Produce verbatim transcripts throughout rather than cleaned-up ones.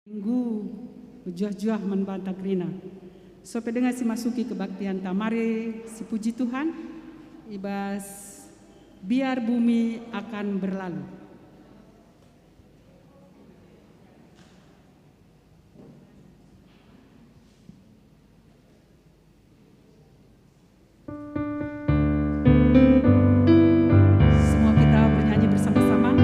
Minggu mejuah-juah man banta kerina. Sope denga si masuki kebaktianta, mari sipuji Tuhan, i bas biar bumi akan berlalu. Semua kita bernyanyi bersama-sama.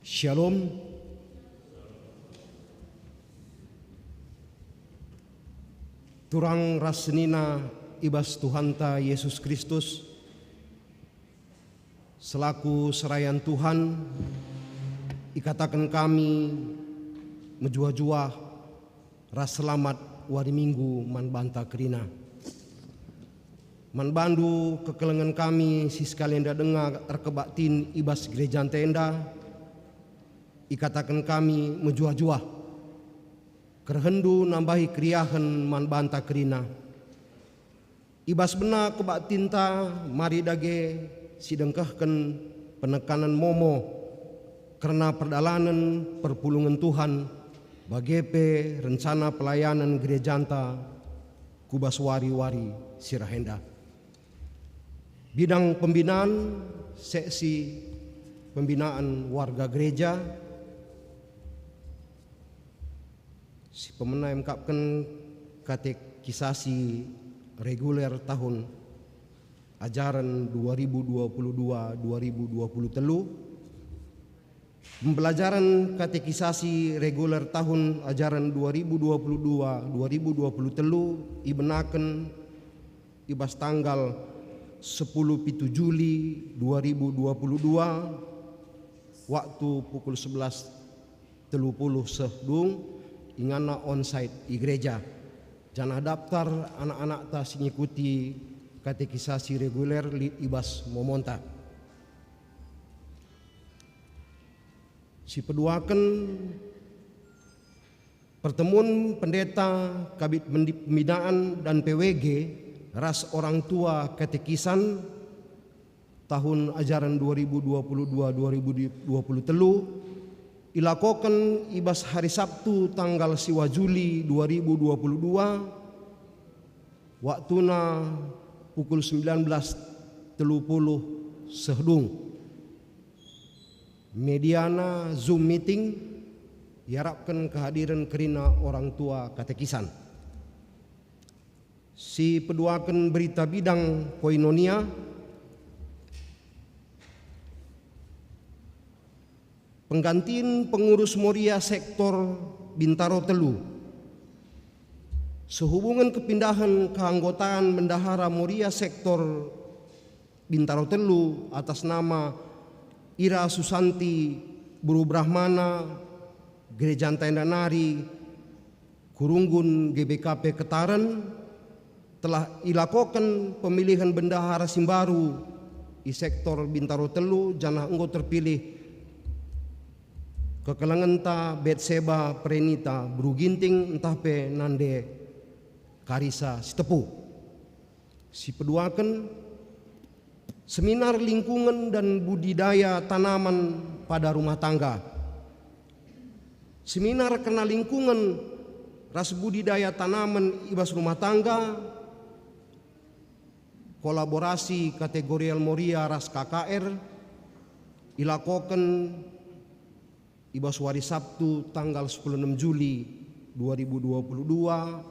Shalom. Turang ras senina i bas Tuhanta Yesus Kristus, selaku serayan Tuhan, ikataken kami mejuah-juah ras selamat wari Minggu man banta kerina. Man bandu kekelengen kami si sekalenda denga erkebaktin i bas gerejanta enda, ikataken kami mejuah-juah. Kerehenndu nambahi keriahen man banta kerina. I bas bena kebaktinta mari dage sidengkehken penekanen momo kerna perdalanen perpulungen Tuhan, bage pe rencana pelayanen gerejanta ku bas wari-wari si reh enda. Bidang pembinaan, seksi pembinaan warga gereja, si pemena emkapken katekisasi reguler tahun ajaren dua ribu dua puluh dua dua ribu dua puluh telu. Pembelajaran katekisasi reguler tahun ajaren dua ribu dua puluh dua dua ribu dua puluh telu ibenaken i bas tanggal sepuluh pitu Juli dua ribu dua puluh dua, waktu pukul sebelas telu puluh seh dung, inganna onsite i gereja. Janah daptar anak-anakta si ngikuti katekisasi reguler lit i bas momonta. Sipeduaken pertemuan pendeta, kabit mendi-, pembinaan dan P W G ras orang tua katekisan tahun ajaran dua ribu dua puluh dua dua ribu dua puluh telu ilakoken i bas hari Sabtu tanggal siwa Juli dua ribu dua puluh dua, waktuna pukul sembilan belas telu puluh seh dung. Mediana Zoom meeting, iarapken kehadiren kerina orang tua katekisan. Sipeduaken berita bidang koinonia, penggantin pengurus Moria sektor Bintaro telu. Sehubungen kepindahen keanggotaan bendahara Moria sektor Bintaro telu atas nama Ira Susanti Buru Brahmana, Gereja Enda nari, Kurunggun G B K P Ketaren, telah ilakoken pemilihen bendahara si mbaru i sektor Bintaro telu janah enggo terpilih kekelengenta Betseba Prenita Buru Ginting ntah pe nande Karisa Sitepu. Sipeduaken, seminar lingkungan dan budidaya tanaman pada rumah tangga. Seminar kerna lingkungan ras budidaya tanaman i bas rumah tangga, kolaborasi kategorial Moria ras K K R, ilakoken i bas wari Sabtu tanggal sepuluh enam Juli dua ribu dua puluh dua,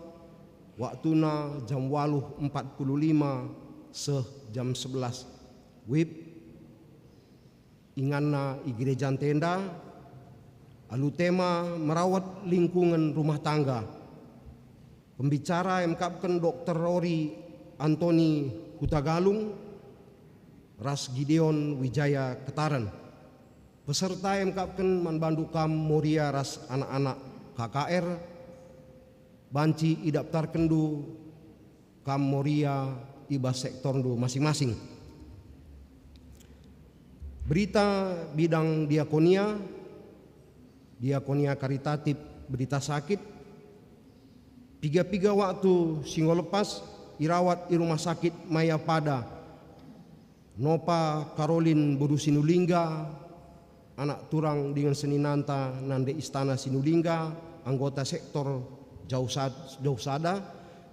waktuna jam waluh empat puluh lima seh jam sebelas wib, inganna i Gereja Enda, alu tema merawat lingkungan rumah tangga. Pembicara emkapken Dokter Rory Antoni Hutagalung ras Gideon Wijaya Ketaren. Peserta emkapken man bandu kam Moria ras anak-anak K K R, banci idaptarkenndu kam Moria i bas sektorndu masing-masing. Berita bidang diakonia, diakonia karitatif, berita sakit, piga-piga waktu si enggo lepas irawat i Rumah Sakit Maya Pada, Nopa Karolin Boru Sinulingga, anak turang dingen seninanta nande Istana Sinulingga, anggota sektor Jauh Sad-, Jauh Sada,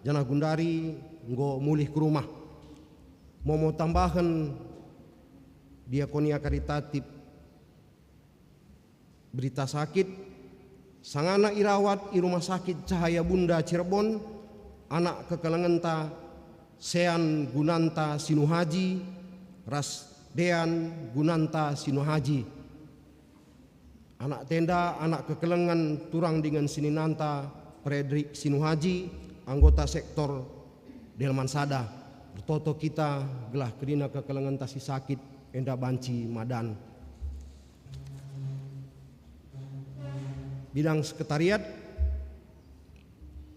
janah gundari enggo mulih ke rumah. Momo tambahen diakonia karitatif, berita sakit, sangana irawat i Rumah Sakit Cahaya Bunda Cirebon, anak kekelengenta Sean Gunanta Sinuhaji ras Dean Gunanta Sinuhaji. Anak tenda, anak kekelengen turang dingen seninanta Fredrik Sinuhaji, anggota sektor Delman Sada. Ertoto kita gelah kerina kekelengenta si sakit enda banci madan. Bidang sekretariat,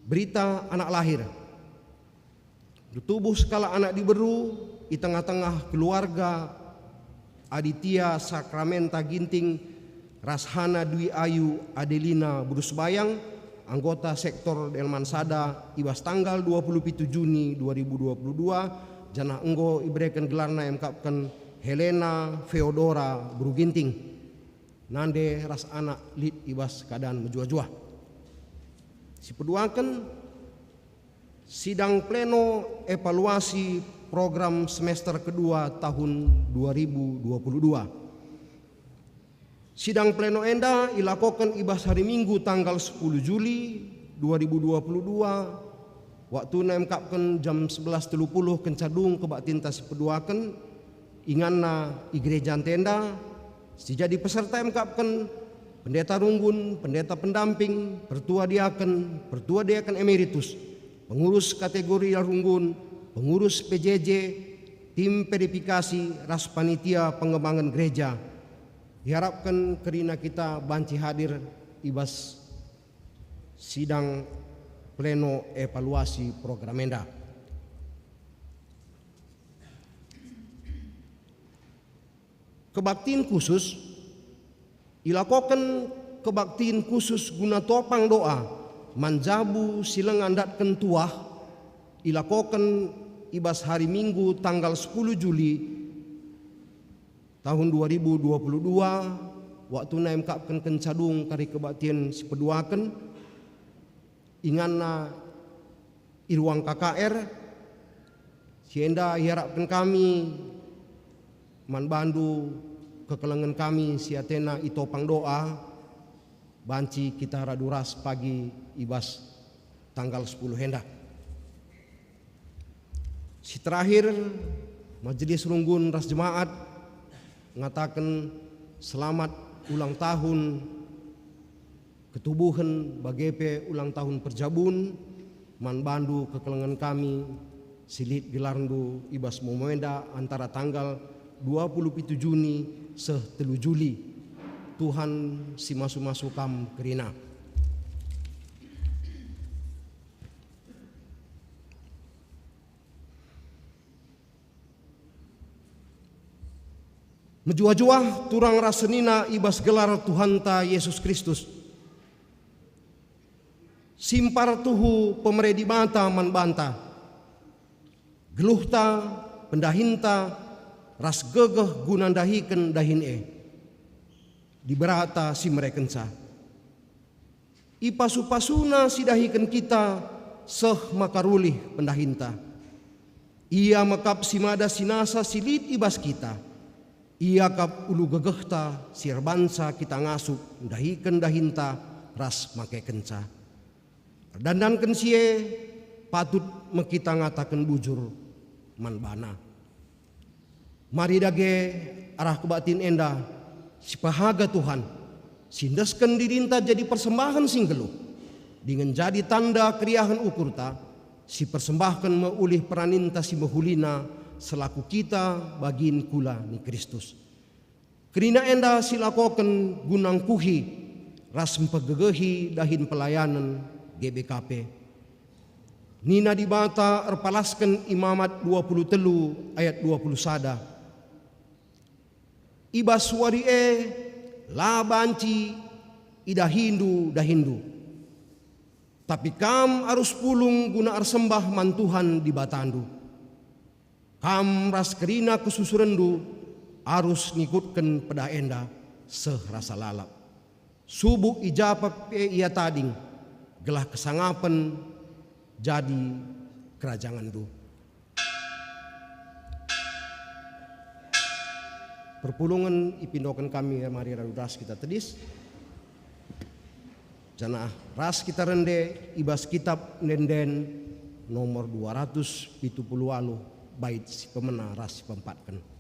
berita anak lahir. Ertubuh sekalak anak diberu i tengah-tengah keluarga Aditya Sakramenta Ginting ras Hana Dwi Ayu Adelina Burusbayang, anggota sektor Delman Sada, i bas tanggal dua puluh pitu Juni dua ribu dua puluh dua, janah enggo ibereken gelarna emkapken Helena Feodora Beru Ginting, nande ras anak lit i bas keadaan mejuah-juah. Sipeduaken, sidang pleno evaluasi program semester kedua tahun dua ribu dua puluh dua. Sidang pleno enda ilakoken i bas hari Minggu tanggal sepuluh Juli dua ribu dua puluh dua, waktuna emkapken jam sebelas telu puluh kenca dung kebaktinta sipeduaken, inganna i Gereja Enda, si jadi peserta emkapken pendeta runggun, pendeta pendamping, pertua diaken, pertua diaken emeritus, pengurus kategori runggun, pengurus P J J, tim verifikasi, ras panitia pengembangan gereja. Iharapken kerina kita banci hadir i bas sidang pleno evaluasi program enda. Kebaktin khusus. Ilakoken kebaktin khusus guna topang doa man jabu si langa ndatken tuah, ilakoken i bas hari Minggu tanggal sepuluh Juli tahun dua ribu dua puluh dua, waktu nai mekapken kenca dung kari kebaktin si peduaken, inganna i ruang K K R. Si enda iarapken kami man bandu kekelengen kami si atena i topang doa, banci kita radu ras pagi i bas tanggal sepuluh enda. Si terakhir, majelis runggun ras jemaat ngataken selamat ulang tahun ketubuhen bage pe ulang tahun perjabun man bandu kekelengen kami si lit gelarndu i bas momo enda antara tanggal dua puluh pitu Juni seh telu Juli. Tuhan si masu-masu kam kerina. Mejuah-juah turang ras senina i bas gelar Tuhanta Jesus Kristus. Simpar tuhu pemere Dibata man banta. Geluhta, pendahinta, ras gegeh guna ndahiken dahin e. Diberata si merekenca. Ipasu-pasuna si dahiken kita seh maka rulih pendahinta. Ia me kap si mada si nasa si lit i bas kita. Ia kap ulu gegehta si erbansa kita ngasup ndahiken dahinta ras makekenca. Erdandanken si e, patut me kita ngataken bujur man baNa. Mari dage arah kebaktin enda, sipehaga Tuhan, si endesken dirinta jadi persembahen si nggeluh, dingen jadi tanda keriahen ukurta, sipersembahken me ulih peraninta si mehulina selaku kita bagin kula ni Kristus. Kerina enda silakoken guna ngkuhi ras mpegegehi dahin pelayanen G B K P. Nina Dibata erpalasken Imamat dua puluh telu ayat dua puluh sada, "I bas wari e la banci idahindu dahinndu, tapi kam arus pulung guna ersembah man Tuhan Dibatandu. Kam ras kerina kesusurenndu arus ngikutken pedah enda seh rasa lalap. Subuk i ja pe ia tading, gelah kesangapen jadi kerajangenndu." Perpulungen ipindoken kami mari radu ras kita tedis, janah ras kita rende i bas Kitap Ende-enden nomor dua ratus pitu puluh waluh, bait si pemena ras si peempatken.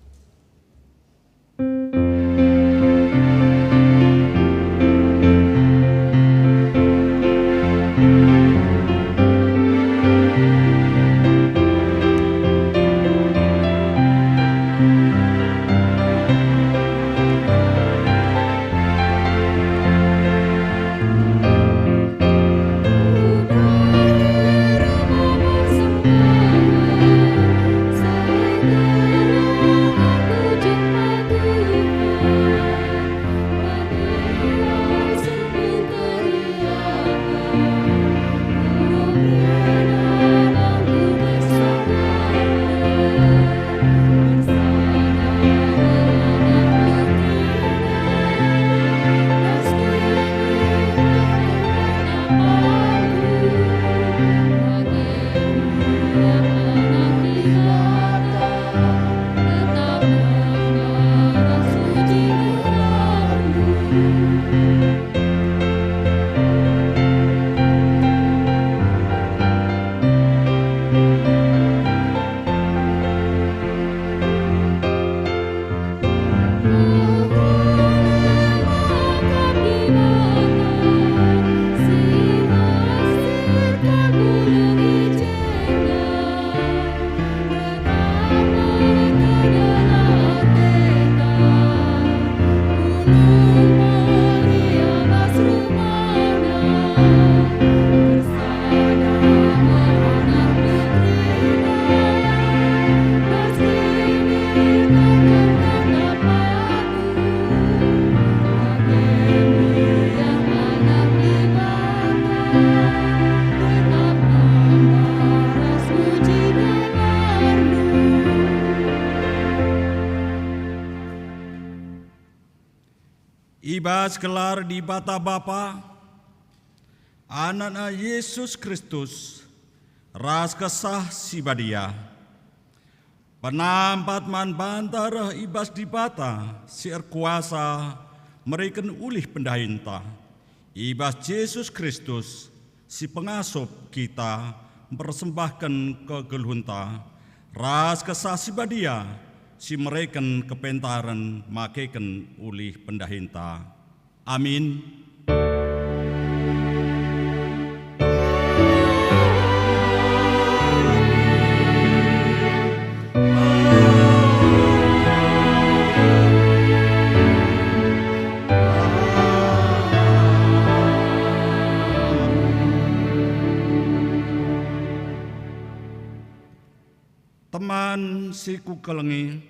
I bas gelar Dibata Bapa, Anakna Yesus Kristus, ras Kesah Si Badia, penampat man banta reh i bas Dibata si erkuasa mereken ulih pendahinta, i bas Jesus Kristus, si pengasup kita mpersembahken kegeluhenta, ras Kesah Si Badia si mereken kepentaren makeken ulih pendahinta. Amin. Teman si kukelengi,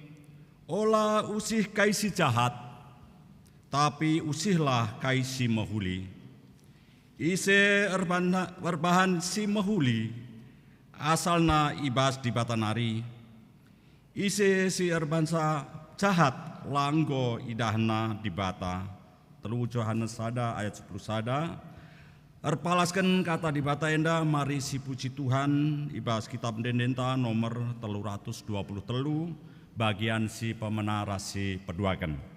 ola usih kai si jahat, tapi usihlah kai si mehuli. Ise erbana-, erbahan si mehuli, asalna i bas Dibata nari. Ise si erbahansa jahat, la enggo idahna Dibata. Telu Johanes sada ayat sepuluh sada. Erpalasken kata Dibata enda, mari sipuji Tuhan i bas Kitab Ende-endenta nomor telu ratus dua puluh telu, bagian si pemena ras si peduaken.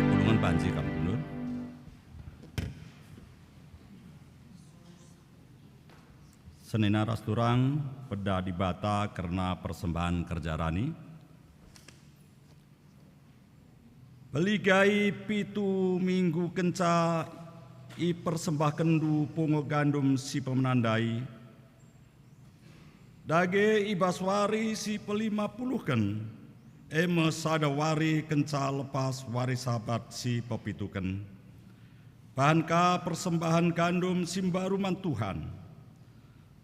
Perpulungen banci kami mundur. Senina ras turang, peda Dibata kerna persembahen kerja rani. Peligai pitu minggu kenca ipersembahkenndu pungo gandum si pemena ndai, dage i bas wari si pelima puluhken, e me sada wari kenca lepas wari Sabat si pepituken. Bahan ka persembahen gandum si mbaru man Tuhan.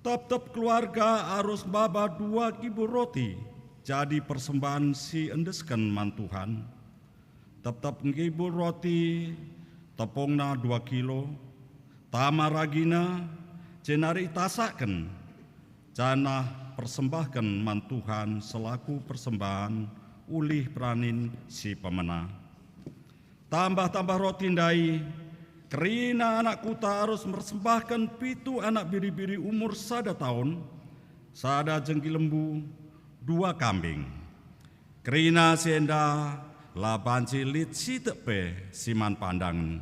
Tep-tep keluarga arus maba dua kibu roti jadi persembahen si endesken man Tuhan. Tep-tep nggibu roti tepungna dua kilo, tama ragina, jenari itasakken, janah persembahken man Tuhan selaku persembahen ulih peranin si pemena. Tambah-tambah roti ndai, kerina anak kuta arus mersembahken pitu anak biri-biri umur sada taun, sada jenggi lembu, dua kambing. Kerina si enda la banci lit sitik pe si man pandangen.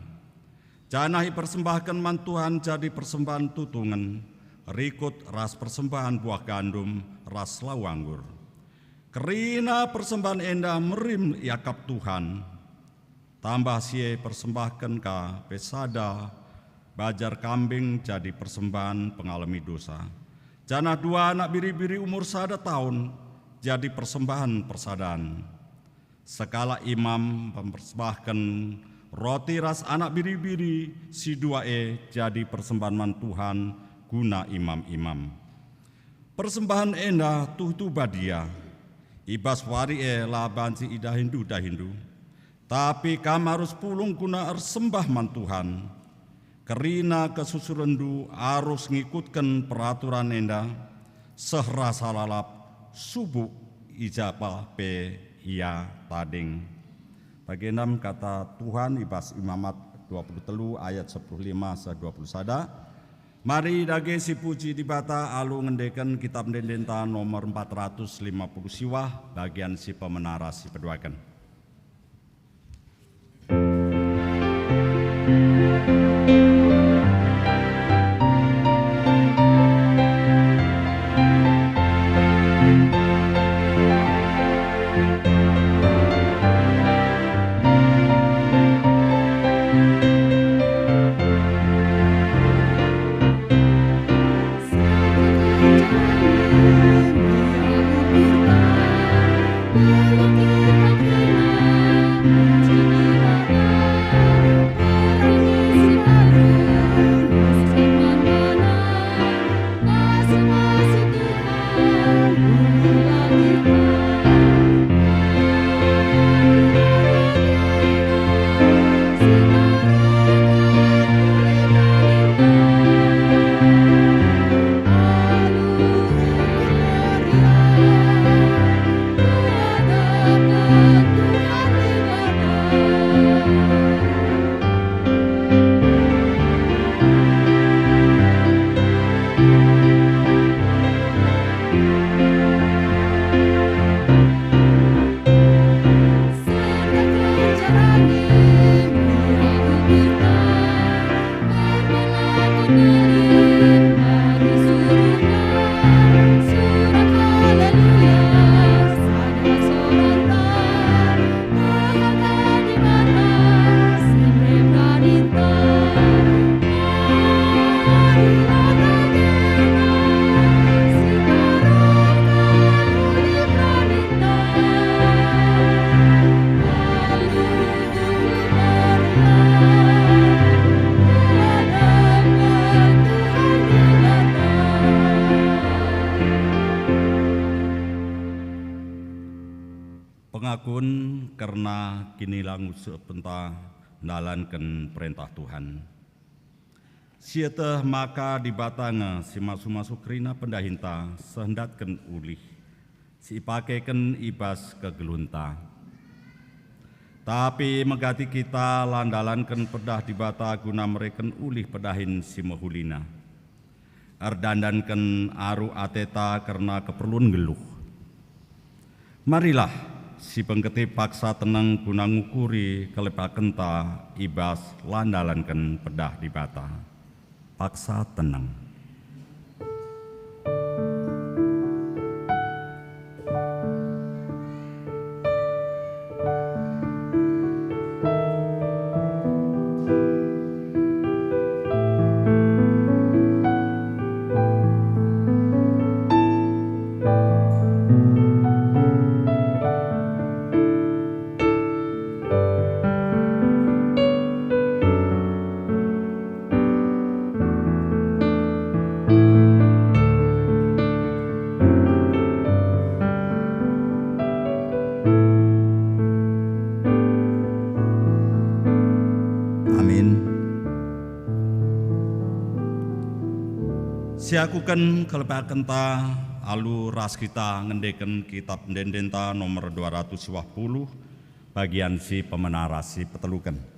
Janah ipersembahken man Tuhan jadi persembahen tutungen, rikut ras persembahen buah gandum ras lau anggur. Kerina persembahen enda merim iakap Tuhan. Tambah si e persembahken ka pe sada bajar kambing jadi persembahen pengalemi dosa, janah dua anak biri-biri umur sada tahun jadi persembahen persadan. Sekalak imam mempersembahken roti ras anak biri-biri si dua e jadi persembahen man Tuhan guna imam-imam. Persembahen enda tuhu-tuhu badia. I bas wari e la banci idahindu dahindu, tapi kam arus pulung guna ersembah man Tuhan. Kerina kesusurenndu arus ngikutken peraturan enda, seh rasa lalap, subuk i ja pe ia tading. Bagenda me kata Tuhan i bas Imamat dua puluh telu ayat sepuluh lima seh dua puluh sada. Mari dage sipuji Dibata alu ngendeken Kitap Ende-Endenta nomor empat ratus lima puluh siwah, bagian si pemena ras si peduaken. Pengakun kerna kinilangusupenta ndalanken perentah Tuhan. Sieteh maka Dibata nge si masu-masu kerina pendahinta seh ndatken ulih si ipakeken i bas kegeluhenta. Tapi megati kita la ndalanken pedah Dibata guna mereken ulih pedahin si mehulina. Erdandanken aru ateta kerna keperlun nggeluh. Marilah, sibengketi paksa teneng guna ngukuri kelepakenta i bas la ndalanken pedah Dibata. Paksa teneng. Amin. Siakuken kelepakenta alu ras kita ngendeken Kitap Ende-Endenta nomor dua ratus dua puluh, bagian si pemena ras si peteluken.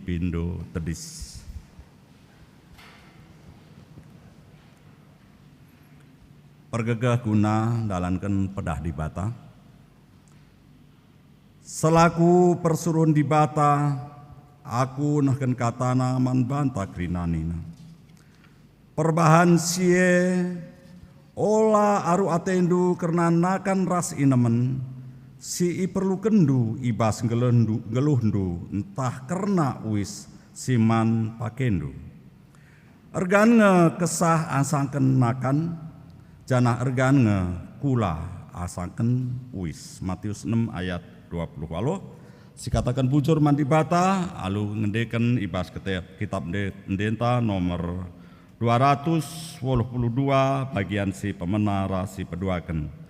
pindo tedis. Pergegeh guna ndalanken pedah Dibata. Selaku persuruhen Dibata, aku nehken kataNa man banta kerina nina, "Perbahan si e, ola aru atendu kerna nakan ras inemen si iperlukenndu i bas nggeluhndu, nggeluhndu, ntah kerna uis si man pakendu. Ergan nge kesah asangken nakan, janah ergan nge kula asangken uis." Matius enem ayat dua puluh waluh. Sikataken bujur man Dibata alu ngendeken i bas kete-, Kitap Ende-, Endenta nomor dua ratus waluh puluh dua, bagian si pemena ras si peduaken.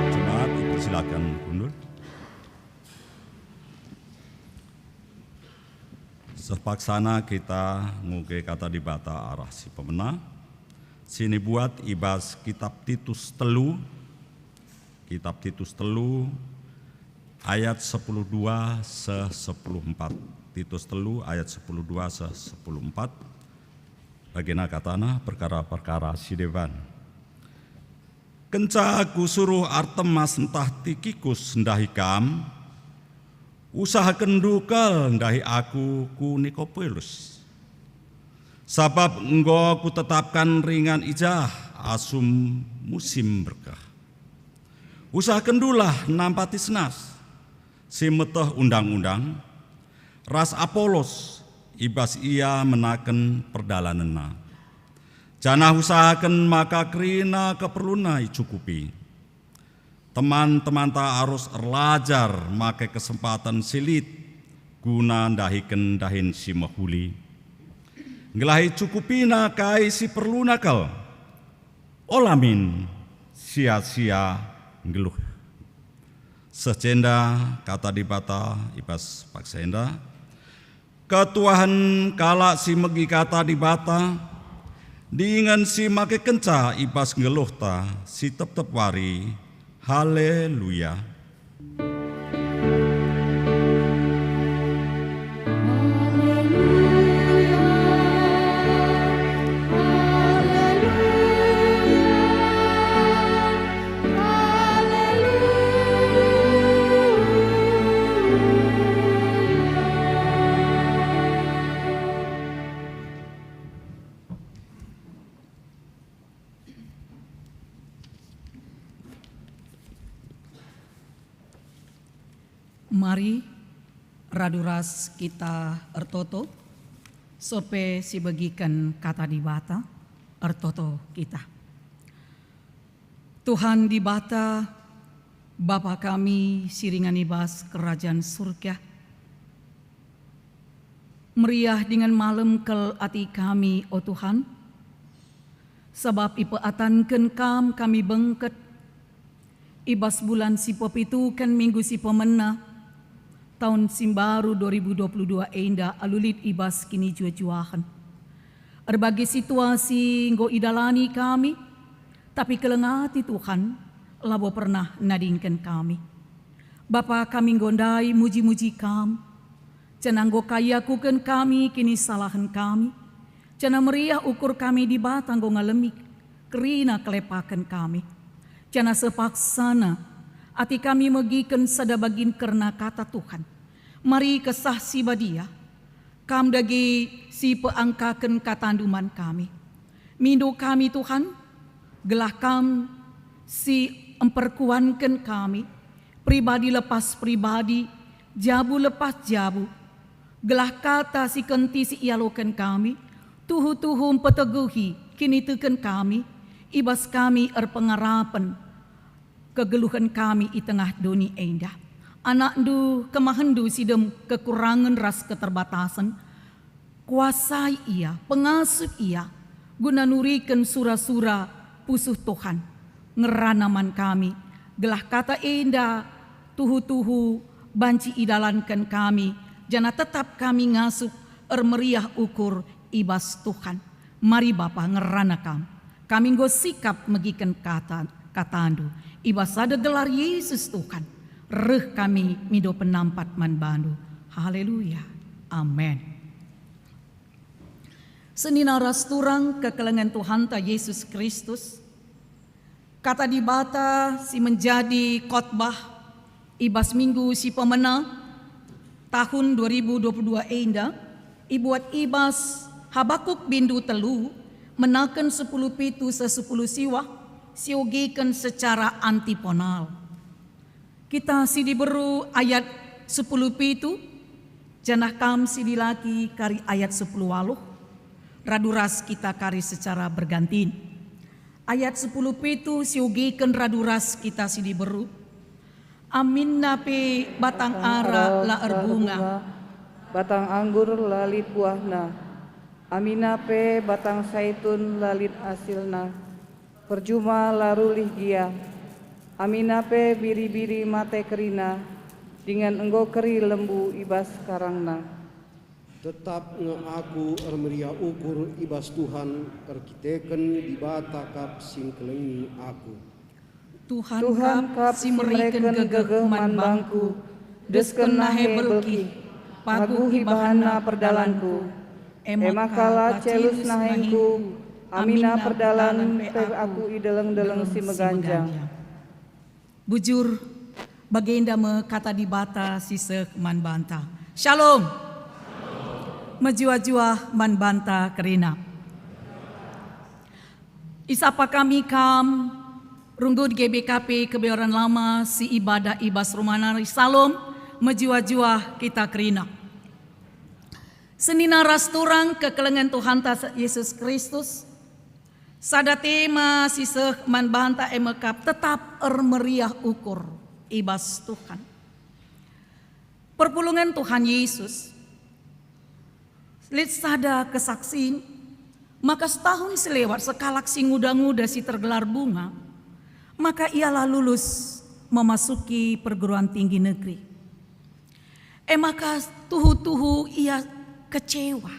Jemaat, dipersilakan mundur. Seh paksana kita nguge Kata Dibata arah si pemena, si nibuat i bas Kitap Titus telu, Kitap Titus telu ayat sepuluh dua seh sepuluh empat. Titus telu ayat sepuluh dua seh sepuluh empat. Bagena katana perkara-perkara si deban. Kenca kusuruh Artemas ntah Tikikus ndahi kam, usahakenndu kal ndahi aku ku Nikopolus. Sabap enggo kutetapken ringan i jah asum musim berkah. Usahakenndulah nampati Senas, si meteh undang-undang, ras Apolos i bas ia menaken perdalanenna. Janah usahaken maka kerina keperlunna icukupi. Teman-temanta arus erlajar make kesempaten si lit guna ndahiken dahin si mehuli. Gelah icukupina kai si perluna kal. Ola min sia-sia nggeluh. Seh jenda Kata Dibata i bas paksa enda. Ketuahen kalak si megi Kata Dibata, dingen si makekenca i bas nggeluhta si tep-tep wari. Haleluya! Mari, radu ras kita ertoto, sope sibegiken Kata Dibata, ertoto kita. Tuhan Dibata, Bapa kami si ringan i bas Kerajan Surga, meriah dingen malem kal ati kami, o Tuhan, sabap ipeatanken Kam kami bengket i bas bulan si pepituken minggu si pemena, tahun si mbaru dua ribu dua puluh dua enda alu lit i bas kinijua-juahen. Erbagi situasi enggo idalani kami, tapi keleng ati Tuhan labo pernah nadingken kami. Bapa kami enggo ndai muji-muji Kam, janah enggo ka iakuken kami kinisalahen kami, janah meriah ukur kami Dibata enggo ngalemi kerina kelepaken kami. Janah sepaksana ati kami megiken sada bagin kerna kata Tuhan. Mari Kesah Si Badia, Kam dage si peangkaken kataNdu man kami. Mindo kami, Tuhan, gelah Kam si emperkuanken kami, pribadi lepas pribadi, jabu lepas jabu, gelah kata si kentisik ialoken kami, tuhu-tuhu mpeteguhi kiniteken kami, i bas kami erpengarapen kegeluhen kami i tengah doni enda. AnakNdu, kemahenNdu si dem kekurangen ras keterbatasen, kuasai ia, pengasup ia, guna nuriken sura-sura pusuh Tuhan ngerana man kami, gelah kata enda tuhu-tuhu banci idalanken kami, janah tetap kami ngasup ermeriah ukur i bas Tuhan. Mari Bapa, ngerana Kam. Kami enggo sikap megiken kata, kataNdu. I bas sada gelar Yesus Tuhan, reh kami mindo penampat man baNdu. Haleluya. Amen. Senina ras turang kekelengen Tuhanta Yesus Kristus, Kata Dibata si menjadi khotbah i bas minggu si pemena tahun dua ribu dua puluh dua enda ibuat i bas Habakuk bindu telu, menaken sepuluh pitu seh sepuluh siwah, siogiken secara antiponal. Kita si diberu ayat sepuluh pitu, janah kam si dilaki kari ayat sepuluh waluh, radu ras kita kari secara bergantin. Ayat sepuluh pitu siogiken radu ras kita si diberu. Aminna pe batang ara la erbunga, batang anggur la lit buahna, aminna pe batang saitun la lit asilna, perjuma la rulih gia. Aminna pe biri-biri mate kerina, dingen enggo keri lembu i bas karangna. Tetap nge aku ermeriah ukur i bas Tuhan, erkiteken Dibata kap si ngkelengi aku. Tuhan Tuhan kap kap si mereken gegeh man bangku, desken nahe belkih, paguh ibahanna perdalanku. E maka la celus nahengku, aminna perdalan pe aku i deleng-deleng si meganjang. Bujur, bagenda me kata Dibata si seh man banta. Shalom. Mejuah-juah man banta kerina. Isapa kami kam, runggun G B K P Kebayoran Lama si ibadah i bas rumah nari. Shalom, mejuah-juah kita kerina. Senina ras turang kekelengen Tuhanta Yesus Kristus, sada tema si seh man banta e mekap tetap ermeriah ukur i bas Tuhan. Perpulungen Tuhan Yesus, lit sada kesaksin, maka setahun si lewat sekalak si nguda-nguda si tergelar Bunga, maka ia la lulus memasuki perguruan tinggi negeri. E maka tuhu-tuhu ia kecewa.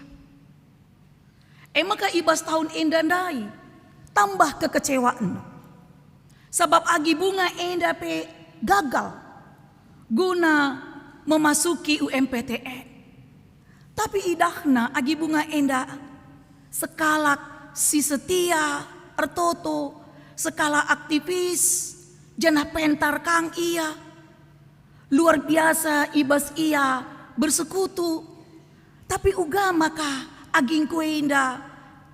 E maka i bas tahun enda ndai tambah kekecewaenna. Sabap agi Bunga enda pe gagal guna memasuki U M P T N. Tapi idahna agi Bunga enda sekalak si setia, ertoto, sekalak aktivis, janah pentar kang ia. Luar biasa i bas ia bersekutu. Tapi uga maka agi enggo enda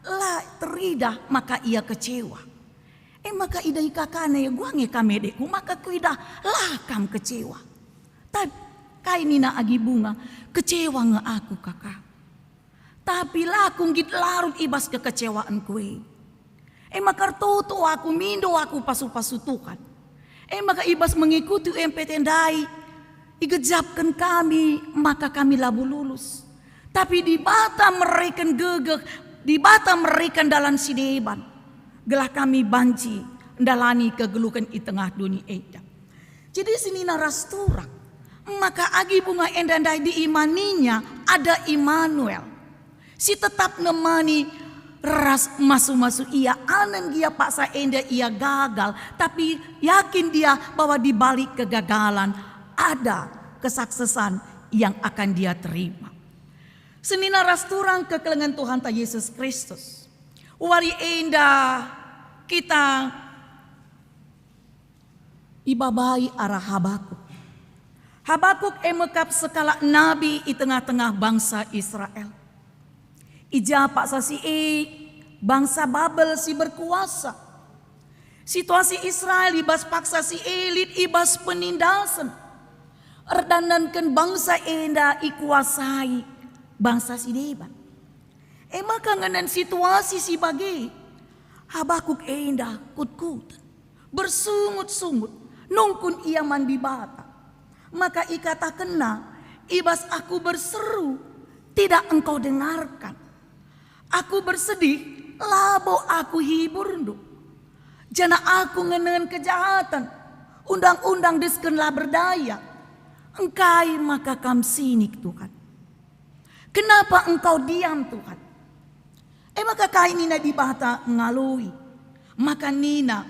la teridah maka ia kecewa. E maka idah ikakana ia, "Gua nge kam, edekku, maka kuidah la kam kecewa." Tapi kai nina agi Bunga, "Kecewa nge aku, kaka. Tapi la aku nggit larut i bas kekecewaenku e. E maka ertoto aku, mindo aku pasu-pasu Tuhan. E maka i bas mengikuti U M P T ndai, igejapken kami maka kami labo lulus. Tapi Dibata mereken gegeh, Dibata mereken dalan si deban, gelah kami banci ndalani kegeluhen i tengah doni enda. Jadi senina ras turang, maka agi bunga enda ndai diimaninya ada Immanuel, si tetap nemani ras masu-masu ia. Aneng gia paksa enda ia gagal, tapi yakin dia bahwa di balik kegagalan ada kesuksesan yang akan dia terima. Senina ras turang kekelengen Tuhanta Yesus Kristus. Wari enda kita ibabai arah Habakuk. Habakuk e me kap sekalak nabi i tengah-tengah bangsa Israel. I ja paksa si e bangsa Babel si berkuasa. Situasi Israel i bas paksa si e lit i bas penindasen. Erdandanken bangsa enda ikuasai bangsa si deban. E maka ngenen situasi si bage, Habakuk enda kutkuten, bersungut-sungut, nungkun ia man Dibata. Maka ikatakenna, "I bas aku berseru, tidak engkau dengarkan. Aku bersedih, labo aku hiburndu. Janah aku ngenen kejahaten, undang-undang desken la berdaya. Engkai maka kam sinik, Tuhan? Kenapa engkau diam, Tuhan?" E maka kai nina Dibata ngaloi? Maka nina,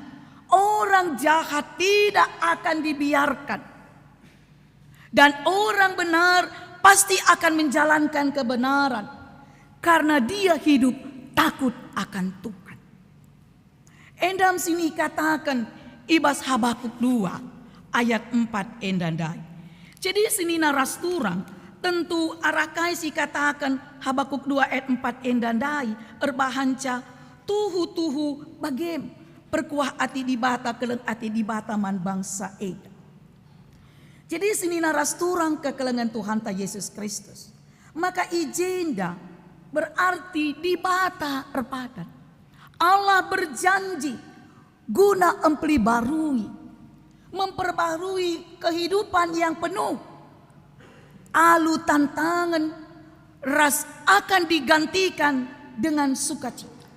"Orang jahat tidak akan dibiarkan, dan orang benar pasti akan menjalankan kebenaran, karena dia hidup takut akan Tuhan." Enda me si ikataken i bas Habakuk dua ayat empat enda ndai. Jadi senina ras turang, tentu arah kai si ikataken Habakuk dua ayat empat enda ndai erbahanca tuhu-tuhu bagem perkuah ate Dibata, keleng ate Dibata man bangsa enda. Jadi senina ras turang kekelengen Tuhanta Yesus Kristus, maka i jenda berarti Dibata erpadan. Allah berjanji guna empelibarui, memperbarui kehidupan yang penuh alu tantangan ras akan digantikan dengan sukacita.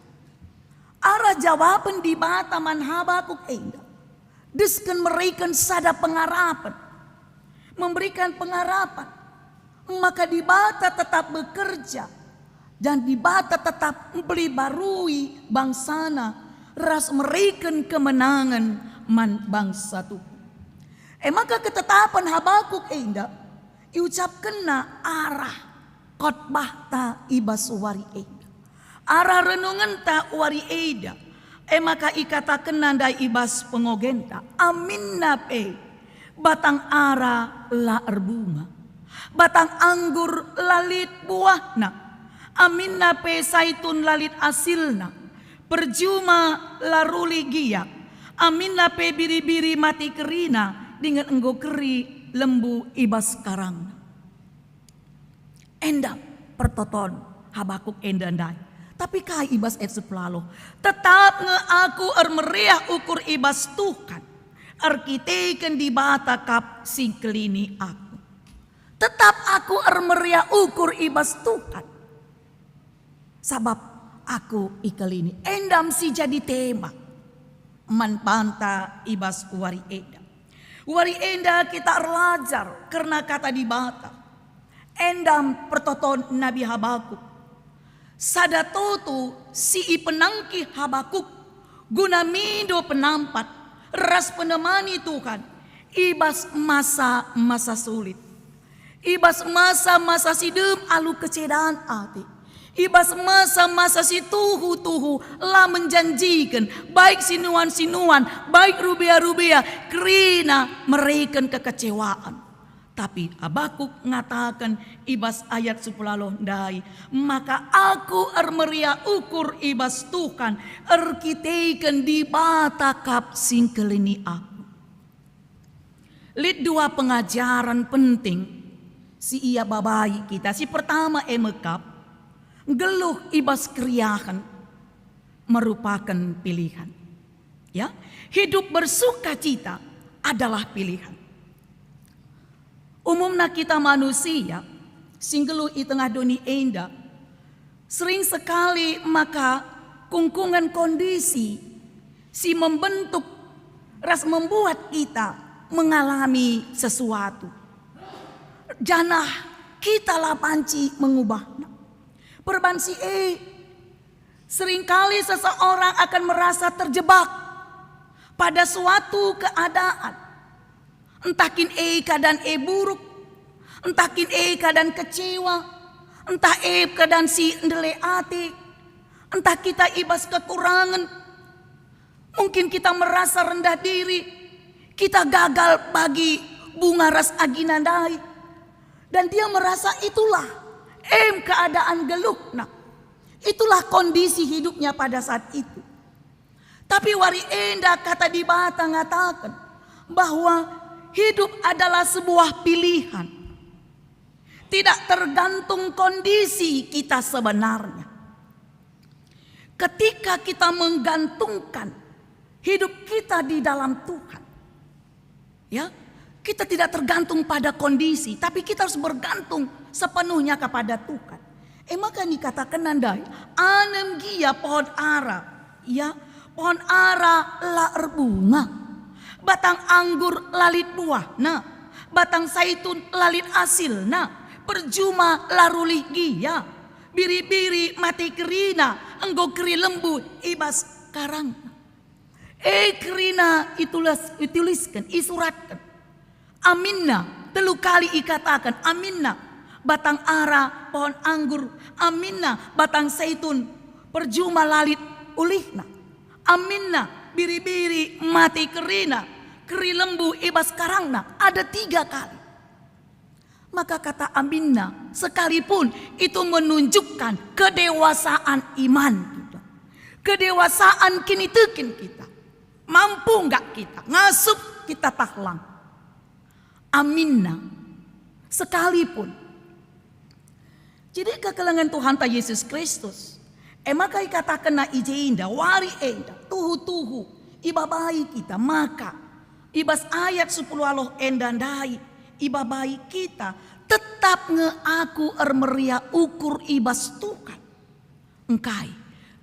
Arah jawaben Dibata man Habakuk enda desken mereken sada pengarapen, memberikan pengarapen, maka Dibata tetap bekerja dan Dibata tetap mpelibarui bangsaNa ras mereken kemenangen man bangsa Tuhan. E maka ketetapen Habakuk enda iucapkenna arah khotbahta i bas wari enda, arah renungenta wari enda. E maka ikatakenna ndai i bas pengogenta, "Aminna pe batang ara la erbunga, batang anggur la lit buahna, aminna pe saitun la lit asilna, perjuma la ruli gia, aminna pe biri-biri mate kerina dingen enggo keri lembu i bas karangna." Enda pertoton Habakuk enda ndai. Tapi kai i bas ayat sepuluh? "Tetap nge aku ermeriah ukur i bas Tuhan, erkiteken Dibata kap si ngkelini aku." Tetap aku ermeriah ukur i bas Tuhan, sabap aku ikelini. Enda me si jadi tema man banta i bas wari enda. Wari enda kita erlajar kerna Kata Dibata. Enda me pertoton Nabi Habakuk. Sada toto si ipenangki Habakuk guna mindo penampat ras penemani Tuhan i bas masa-masa sulit, i bas masa-masa si dem alu kecedan ate, i bas masa-masa si tuhu-tuhu la menjanjiken, baik sinuan-sinuan, baik rubea-rubea, kerina mereken kekecewaan. Tapi Habakuk ngataken i bas ayat sepuluh ndai, "Maka aku ermeriah ukur i bas Tuhan, erkiteken Dibata kap si ngkelini aku." Lit dua pengajaren penting si iababai kita. Si pertama e me kap, nggeluh i bas keriahen merupaken pilihen. Ya, hidup bersuka cita adalah pilihan. Umumna kita manusia si nggeluh i tengah doni enda, sering sekali maka kungkungen kondisi si membentuk ras membuat kita mengalami sesuatu. Janah kita la banci mengubahna. Perban si e, seringkali seseorang akan merasa terjebak pada suatu keadaan. Entah kin e keadaan e buruk, entah kin e keadaan kecewa, entah e keadaan si ndele ate, entah kita i bas kekurangen. Mungkin kita merasa rendah diri, kita gagal bagi bunga ras agina ndai. Dan dia merasa itulah em keadaan geluhna. Itulah kondisi hidupnya pada saat itu. Tapi wari enda Kata Dibata ngataken bahwa hidup adalah sebuah pilihan. Tidak tergantung kondisi kita sebenarnya. Ketika kita menggantungkan hidup kita di dalam Tuhan, ya, kita tidak tergantung pada kondisi, tapi kita harus bergantung sepenuhnya kepada Tuhan. E maka nikatakenna ndai, anem gia pohon ara, ya, pohon ara la erbunga, batang anggur la lit buahna, batang saitun la lit asilna, perjuma la rulih gia, biri-biri mate kerina, enggo keri lembu i bas karangna. E kerina itulis, itulisken, isuratken. Aminna, telu kali ikataken, aminna, batang ara, pohon anggur, aminna, batang saitun, perjuma la lit ulihna. Aminna, biri-biri mate kerina, keri lembu i bas karangna. Ada tiga kali. Maka kata aminna sekalipun itu menunjukkan kedewasaan iman kita. Kedewasaan kiniteken kita. Mampu enggak kita ngasup kita tahlang? Aminna sekalipun. Jadi kekelengen Tuhanta Yesus Kristus. E maka ikatakenna i je enda, wari enda, tuhu-tuhu, ibabai kita, maka i bas ayat sepuluh aloh enda ndai, ibabai kita, tetap nge aku ermeriah ukur i bas Tuhan. Engkai,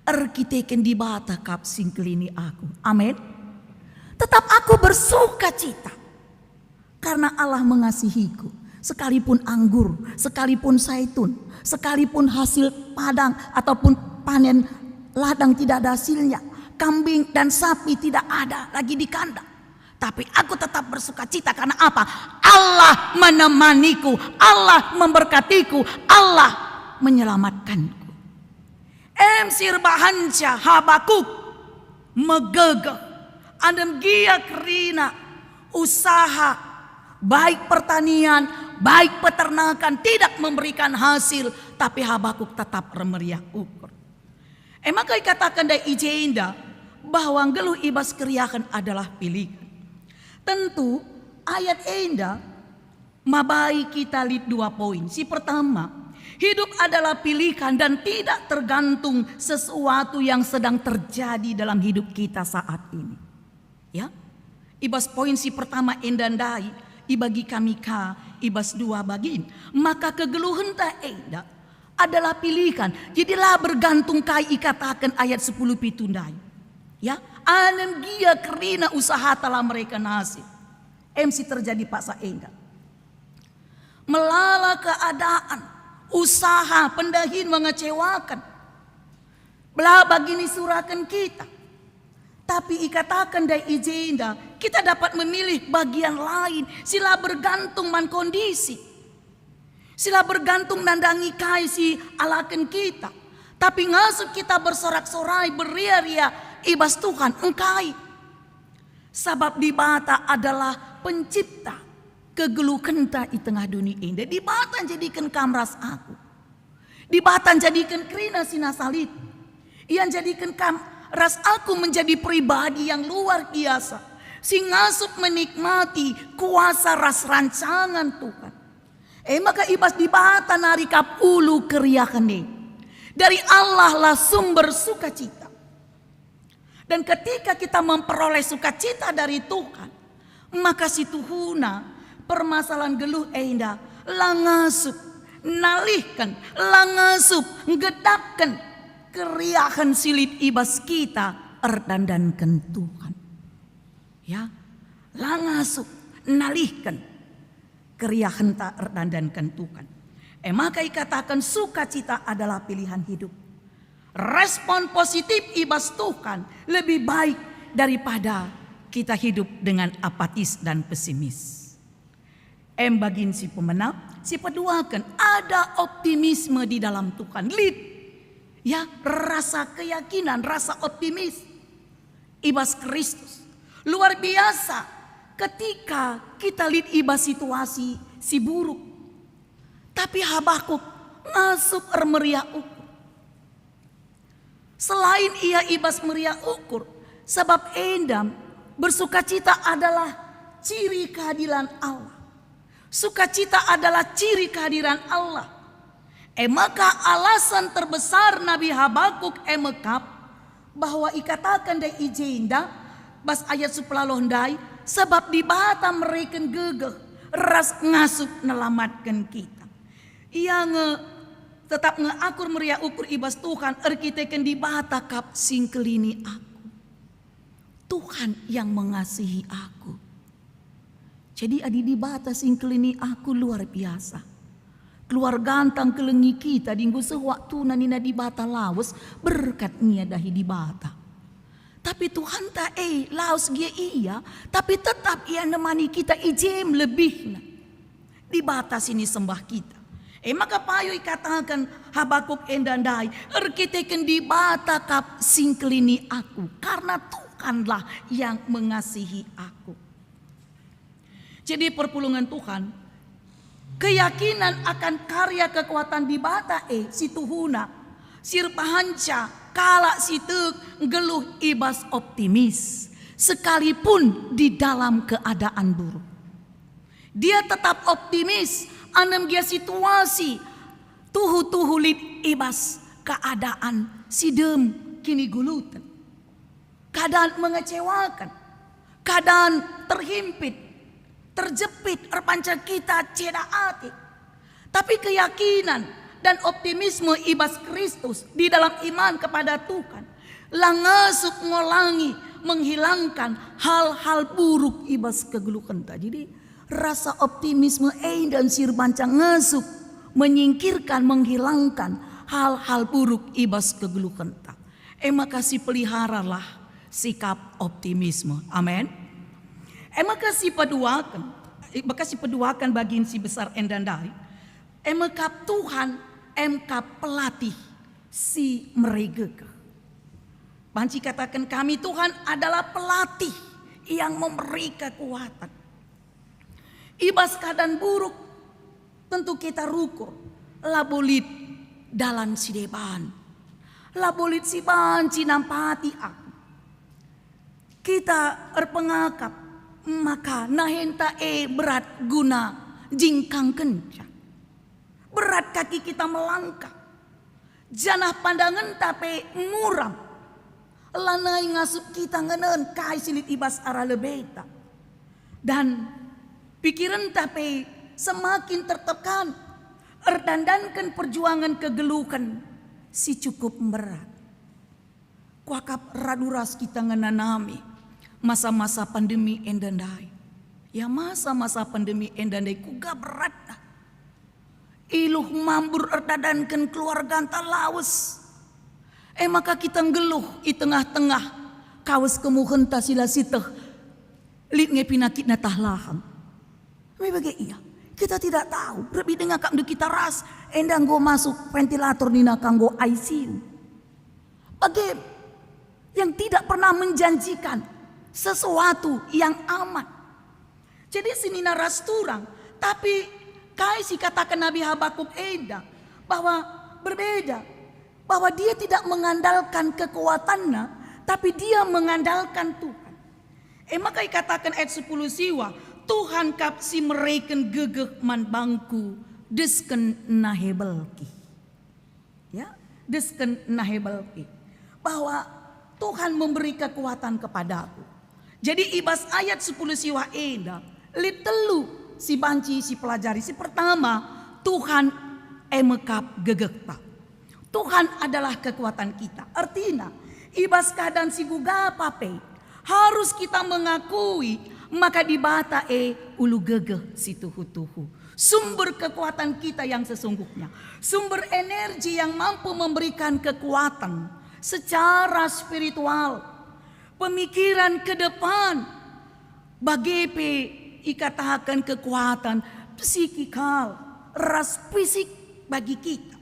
erkiteken Dibata kap si ngkelini aku. Amin. Tetap aku bersuka cita. Karena Allah mengasihiku, sekalipun anggur, sekalipun saitun, sekalipun hasil padang ataupun panen ladang tidak ada hasilnya, kambing dan sapi tidak ada lagi di kandang, tapi aku tetap bersukacita. Karena apa? Allah menemaniku, Allah memberkatiku, Allah menyelamatkanku. Em si erbahanca Habakuk megegeh, anem gia kerina usaha, baik pertanian, baik peternakan, tidak memberikan hasil, tapi Habakuk tetap ermeriah ukur. E maka ikataken ndai i je enda bahwa nggeluh i bas keriahen adalah pilihan. Tentu ayat enda mabai kita lit dua poin. Si pertama, hidup adalah pilihan dan tidak tergantung sesuatu yang sedang terjadi dalam hidup kita saat ini. Ya, i bas poin si pertama enda ndai, ibagi kami ka i bas dua bagin. Maka kegeluhenta enda adalah pilihan. Jadi la bergantung kai ikataken ayat sepuluh pitu ndai. Ya, anem gia kerina usahata la mereken hasil. Em si terjadi paksa enda. Melala keadaan, usaha, pendahin mengecewakan. Bela bagini suraken kita. Tapi ikataken ndai i je enda, kita dapat memilih bagian lain, si la bergantung man kondisi. Si la bergantung nandangi kai si alaken kita. Tapi ngasup kita bersorak-sorai, beria-ria i bas Tuhan, engkai. Sabap Dibata adalah pencipta kegeluhenta i tengah doni enda. Dibata njadiken kam ras aku. Dibata njadiken kerina si nasa lit. Ia njadiken kam ras aku menjadi pribadi yang luar biasa, si ngasup menikmati kuasa ras rancangan Tuhan. E maka i bas Dibata nari kap ulu keriahen e. Dari Allah lah sumber sukacita. Dan ketika kita memperoleh sukacita dari Tuhan, Maka situhuna permasalahan geluh enda la ngasup nalihken, la ngasup nggedapken keriahen si lit i bas kita erdandanken Tuhan. Ya, la ngasup nalihken keriahenta erdandanken Tuhan. E maka ikataken sukacita adalah pilihan hidup. Respon positif i bas Tuhan lebih baik daripada kita hidup dengan apatis dan pesimis. Em bagin si pemena, si peduaken, ada optimisme di dalam Tuhan. Lit, ya, rasa keyakinan, rasa optimis i bas Kristus. Luar biasa ketika kita lit i bas situasi si buruk. Tapi Habakuk ngasup ermeriah ukur. Selain ia i bas meriah ukur, sabap enda bersukacita adalah ciri keadilan Allah. Sukacita adalah ciri kehadiran Allah. E maka alasan terbesar Nabi Habakuk e mekap bahwa ikataken ndai i jenda bas ayat sepuluh ndai, sabap Dibata mereken gegeh ras ngasup nelamatken kita. Ia nge tetap nge akur meriah ukur i bas Tuhan erkiteken Dibata kap si ngkelini aku. Tuhan yang mengasihi aku. Jadi adi Dibata si ngkelini aku luar biasa. Keluarganta ngkelengi kita, adi enggo seh waktuna nina Dibata lawes, berkat nge dahi Dibata. Tapi Tuhanta e lawes gia ia, tapi tetap ia nemani kita i jem lebihna. Dibata si nisembah kita. E maka payo ikataken Habakuk enda ndai, erkiteken Dibata kap si ngkelini aku, karena Tuhanlah yang mengasihi aku. Jadi perpulungen Tuhan, keyakinan akan karya kekuatan Dibata e situhuna si erbahanca kalak si tek nggeluh i bas optimis, sekalipun di dalam keadaan buruk. Dia tetap optimis, anem gia situasi tuhu-tuhu lit i bas keadaan si dem kiniguluten. Keadaan mengecewakan, keadaan terhimpit, terjepit, erpanca kita ceda ate. Tapi keyakinan dan optimisme i bas Kristus di dalam iman kepada Tuhan la ngasup ngolangi, menghilangkan hal-hal buruk i bas kegeluhenta. Jadi, rasa optimisme enda si erbanca ngasup menyingkirkan, menghilangkan hal-hal buruk i bas kegeluhenta. E maka sipeliharalah sikap optimisme. Amin. E maka sipeduaken, e maka sipeduaken bagin si besar enda ndai. E mekap Tuhan, e mekap pelatih si merigegeh. Banci kataken kami, Tuhan adalah pelatih yang memberi kekuatan. I bas keadaan buruk, tentu kita rukur, labo lit dalan si deban, labo lit si banci nampati aku. Kita erpengakap, maka nahenta e berat guna jingkangkenca. Berat kaki kita melangkah. Janah pandangenta pe muram. Lanai ngasup kita ngenen kai si lit i bas arah lebeta. Dan pikirenta pe semakin tertekan, erdandanken perjuangen kegeluhen si cukup mberat. Kuakap radu ras kita ngenanami masa-masa pandemi enda ndai. Ya, masa-masa pandemi enda ndai kuga beratna. Iluh mambur erdadanken keluarganta lawes. E maka kita nggeluh i tengah-tengah kawes kemuhenta si la sieteh, lit nge pinakitna tah lahang. Me bage ia, kita tidak tahu, rebe denga kap ndu kita ras, enda enggo masuk ventilator nina ka enggo I C U. Bage yang tidak pernah menjanjikan sesuatu yang aman. Jadi senina ras turang, tapi kai si kataken Nabi Habakuk enda bahwa berbeda, bahwa dia tidak mengandalkan kekuatanna, tapi dia mengandalkan Tuhan. E maka ikataken ayat sepuluh siwa, "Tuhan kap si mereken gegeh man bangku, desken nahe belki." Ya, desken nahe belki. Bahwa Tuhan memberi kekuatan kepadaku. Jadi i bas ayat sepuluh siwah enda, lit telu si banci sipelajari. Si pertama, Tuhan e me kap gegehta. Tuhan adalah kekuatan kita. Ertina, i bas keadaan si gugapa pe, harus kita mengakui maka Dibata e ulu gegeh si tuhu-tuhu, sumber kekuatan kita yang sesungguhnya, sumber energi yang mampu memberikan kekuatan secara spiritual, pemikiran ke depan, bage pe ikataken kekuatan psikikal ras fisik bagi kita.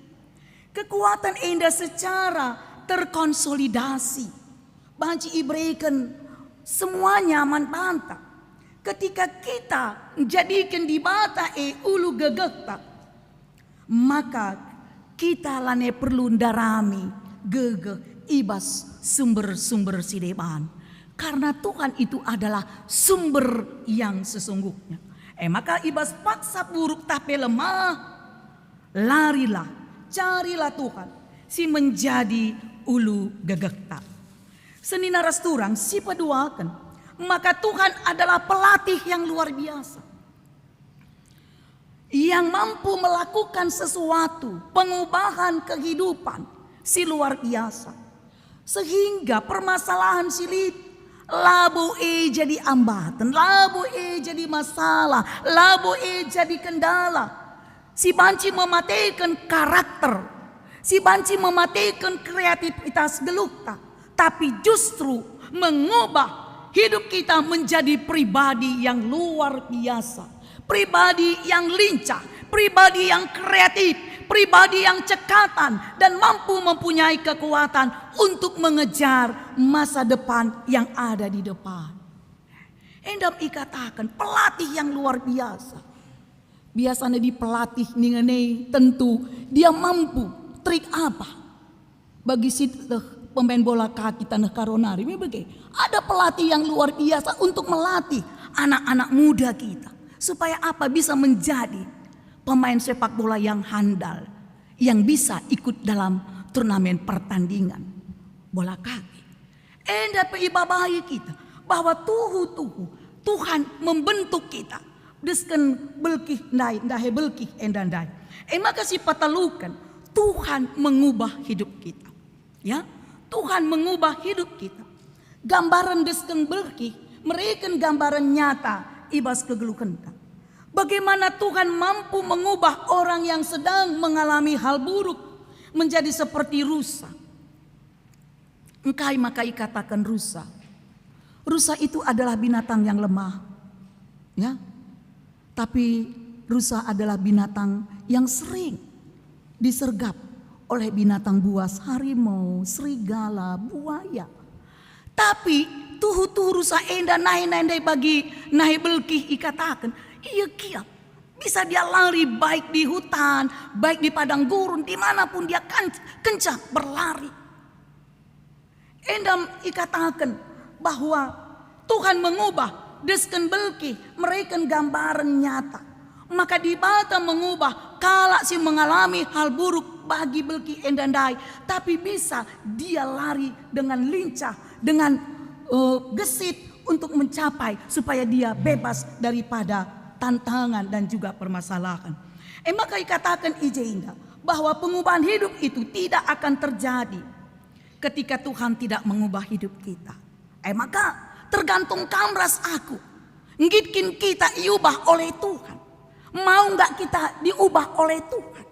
Kekuatan enda secara terkonsolidasi banci ibereken semuanya man banta. Ketika kita njadiken Dibata e ulu gegehta, maka kita lanai perlu ndarami gegeh i bas sumber-sumber si deban, karna Tuhan itu adalah sumber yang sesungguhnya. E maka i bas paksa buruk tah pe lemah, larilah, carilah Tuhan si menjadi ulu gegehta. Senina ras turang sipeduaken, maka Tuhan adalah pelatih yang luar biasa, yang mampu melakukan sesuatu, pengubahan kehidupan si luar biasa, sehingga permasalahan si lit labo e jadi ambaten, labo e jadi masalah, labo e jadi kendala si banci memateken karakter, si banci memateken kreativitas geluhta, tapi justru mengubah hidup kita menjadi pribadi yang luar biasa, pribadi yang lincah, pribadi yang kreatif, pribadi yang cekatan, dan mampu mempunyai kekuatan untuk mengejar masa depan yang ada di depan. Enda me ikataken pelatih yang luar biasa. Biasana dipelatih ningen e tentu dia mampu trik apa bagi si teh pemain bola kaki tanah karonari. Me bage, ada pelatih yang luar biasa untuk melatih anak-anak muda kita. Supaya apa? Bisa menjadi pemain sepak bola yang handal, yang bisa ikut dalam turnamen pertandingan bola kaki. Enda pe ibabai kita bahwa tuhu-tuhu Tuhan membentuk kita. Desken belkih ndai, ndahe belkih enda ndai. E maka si pataluken, Tuhan mengubah hidup kita. Ya, Tuhan mengubah hidup kita. Gambaren desken belkih mereken gambaren nyata i bas kegeluhenta. Bagaimana Tuhan mampu mengubah orang yang sedang mengalami hal buruk menjadi seperti rusa? Engkai maka ikataken rusa? Rusa itu adalah binatang yang lemah. Ya. Tapi rusa adalah binatang yang sering disergap oleh binatang buas, harimau, serigala, buaya. Tapi tuhu-tuhu rusa enda nahe-nahe ndai bagi nahe belkih ikataken, ia kiap. Bisa dia lari baik di hutan, baik di padang gurun, dimanapun dia kan-, kencang berlari. Enda me ikataken bahwa Tuhan mengubah desken belkih mereken gambaren nyata. Maka Dibata mengubah kalak si mengalami hal buruk bagi belkih enda ndai, tapi bisa dia lari dengan lincah, dengan, eh, gesit untuk mencapai supaya dia bebas daripada tantangan dan juga permasalahan. E maka ikataken i je enda bahwa pengubahan hidup itu tidak akan terjadi ketika Tuhan tidak mengubah hidup kita. E maka, tergantung kam ras aku. Nggit kin kita iubah oleh Tuhan? Mau nggak kita diubah oleh Tuhan?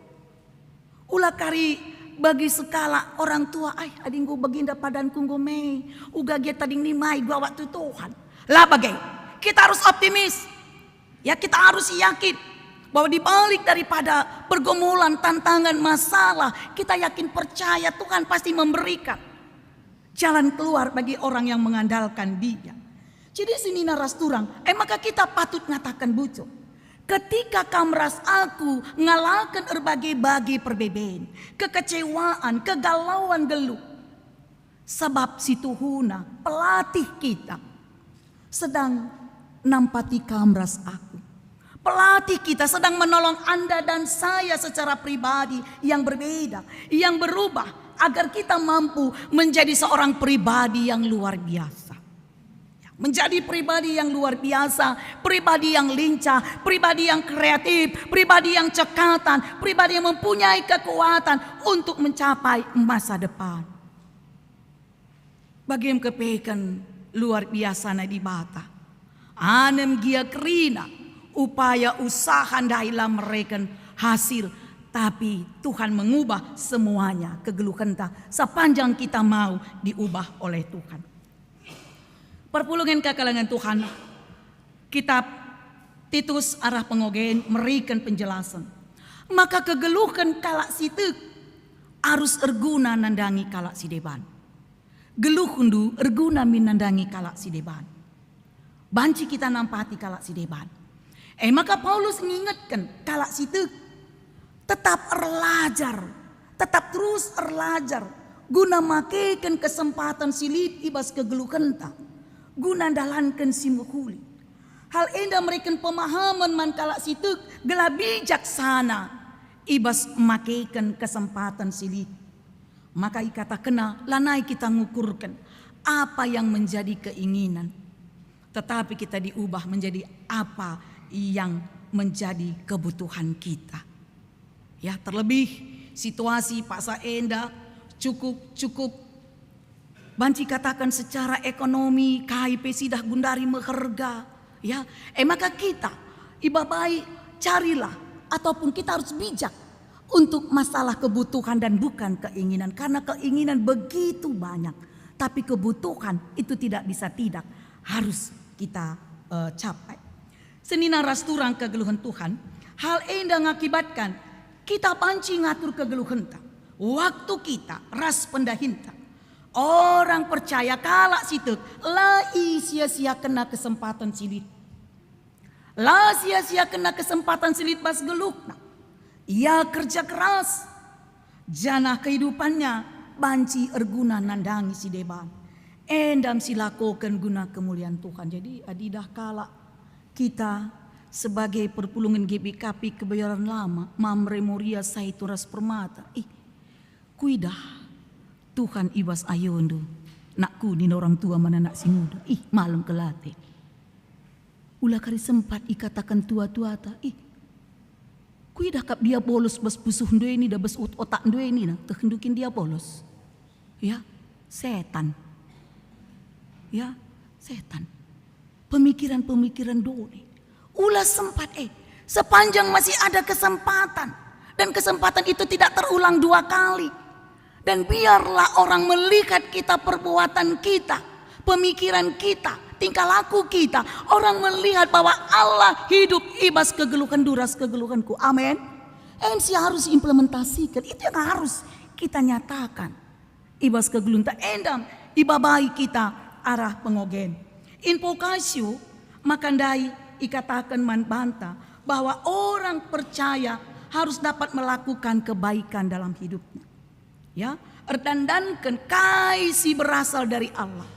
Ula kari bagi sekalak orang tua, "Ai, adi enggo bagenda padanku enggo me, uga gia tading nimai gua waktu Tuhan." La bage, kita harus optimis. Ya, kita harus yakin bahwa di balik daripada pergumulan, tantangan, masalah, kita yakin percaya Tuhan pasti memberikan jalan keluar bagi orang yang mengandalkan Dia. Jadi senina ras turang, e maka kita patut ngataken bujur. Ketika kam ras aku ngalaken erbage-bage perbeben, kekecewaan, kegalauan, geluh, sabap situhuna pelatih kita sedang nampati kam ras aku. Pelatih kita sedang menolong Anda dan saya secara pribadi yang berbeda, yang berubah, agar kita mampu menjadi seorang pribadi yang luar biasa. Ya. Menjadi pribadi yang luar biasa, pribadi yang lincah, pribadi yang kreatif, pribadi yang cekatan, pribadi yang mempunyai kekuatan untuk mencapai masa depan. Bage me kepeken luar biasana Dibata. Anem gia kerina upaya usaha ndai la mereken hasil, tapi Tuhan mengubah semuanya kegeluhenta sepanjang kita mau diubah oleh Tuhan. Perpulungen kakalengen Tuhan, kitab Titus arah pengogen meriken penjelasen. Maka kegeluhen kalak si tek arus erguna nandangi kalak si deban. Geluhndu erguna min nandangi kalak si deban. Banci kita nampati kalak si deban. E maka Paulus ngingetken kalak si tek, tetap erlajar, tetap terus erlajar, guna makeken kesempaten si lit i bas kegeluhenta, guna ndalanken si mehuli. Hal enda mereken pemahamen man kalak si tek gelah bijaksana i bas makeken kesempaten si lit. Maka ikatakenna, lanai kita ngukurken apa yang menjadi keinginan, tetapi kita diubah menjadi apa yang menjadi kebutuhan kita. Ya, terlebih situasi paksa enda cukup, cukup banci katakan secara ekonomi, kai pe sidah gundari meherga, ya. E maka kita ibabai, carilah, ataupun kita harus bijak untuk masalah kebutuhan dan bukan keinginan, karena keinginan begitu banyak, tapi kebutuhan itu tidak bisa tidak, harus kita, eh, capai. Senina ras turang kegeluhen Tuhan, hal enda ngakibatkan kita banci ngatur kegeluhenta, waktu kita ras pendahinta. Orang percaya kalak si tek la isia-siakenna kesempaten si lit. La sia-siakenna kesempaten si lit bas geluhna. Ia kerja keras, janah kehidupannya banci erguna nandangi si deban. Enda me silakoken guna kemulian Tuhan. Jadi, adi idah kalak kita sebagai perpulungen G B K P Kebayoran Lama, Mamre Moria, Saitun ras Permata. Ih, kuidah Tuhan i bas ayondu, nakku, nina orang tua man anak si nguda. Ih, malem kal ate. Ula kari sempat ikataken tua-tuata, ih, kuidah kap Diabolos bas pusuhndu enda, bas ot-, otakndu enda, tehndu kin Diabolos. Ya, setan. Ya, setan. Pemikiran-pemikiran doni. Ula sempat, eh, sepanjang masih ada kesempatan. Dan kesempatan itu tidak terulang dua kali. Dan biarlah orang melihat kita, perbuatan kita, pemikiran kita, tingkah laku kita. Orang melihat bahwa Allah hidup i bas kegeluhenndu ras kegeluhenku. Amin. En si harus implementasikan. Itu yang harus kita nyatakan. I bas kegeluhenta enda me ibabai kita arah pengogen. Invokasio maka ndai ikataken man banta bahwa orang percaya harus dapat melakukan kebaikan dalam hidupnya. Ya, erdandanken kai si berasal dari Allah.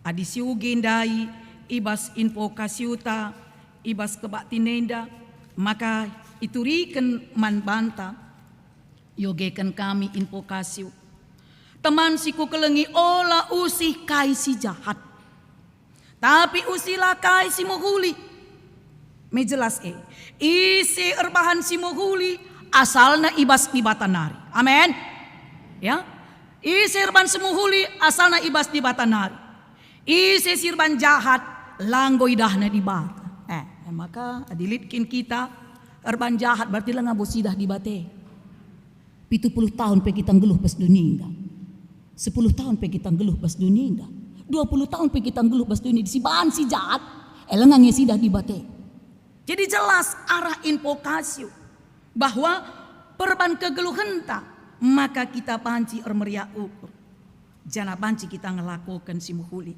Adi si uge ndai i bas invokasiota, i bas kebaktin enda, maka ituriken man banta, iogeken kami invokasio. Teman si kukelengi, ola usih kai si jahat, tapi usilah kai si mehuli. Me jelas e, ise erbahan si mehuli asalna i bas Dibata nari. Amin. Ya. Ise erbahan si mehuli asalna i bas Dibata nari. Ise si erbahan jahat la enggo idahna Dibata. Eh, maka adi lit kin kita erbahan jahat, berarti la ngabo sidah Dibata. Pitu puluh tahun pe kita nggeluh bas doni enda. Sepuluh tahun pe kita nggeluh bas doni enda. Dua puluh tahun pe kita nggeluh bas doni enda. Si bahan si jahat, eh, langa nge sidah Dibata. Jadi jelas arah invokasio bahwa perban kegeluhenta, maka kita banci ermeriah ukur. Janah banci kita ngelakoken si mehuli.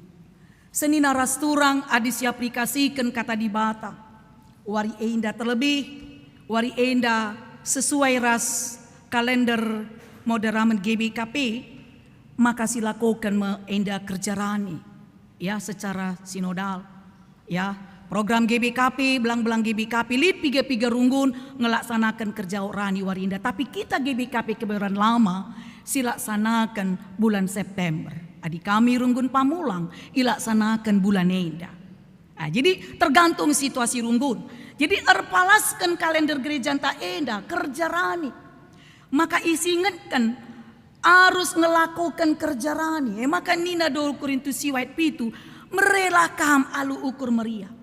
Senina ras turang, adi siaplikasiken Kata Dibata, wari enda terlebih, wari enda sesuai ras kalender moderamen G B K P, maka silakoken me enda kerja rani, ya, secara sinodal. Ya, program G B K P, belang-belang G B K P, lit piga-piga runggun ngelaksanaken kerja rani wari enda. Tapi kita G B K P Kebayoran Lama silaksanaken bulan September. Adi kami runggun pamulang, ilaksanaken bulan enda. Ah, jadi tergantung situasi runggun. Jadi erpalasken kalender gerejanta enda kerja rani. Maka isingetken arus ngelakoken kerja rani. E maka nina dua Korintus siwait pitu, "Merelah kam alu ukur meriah."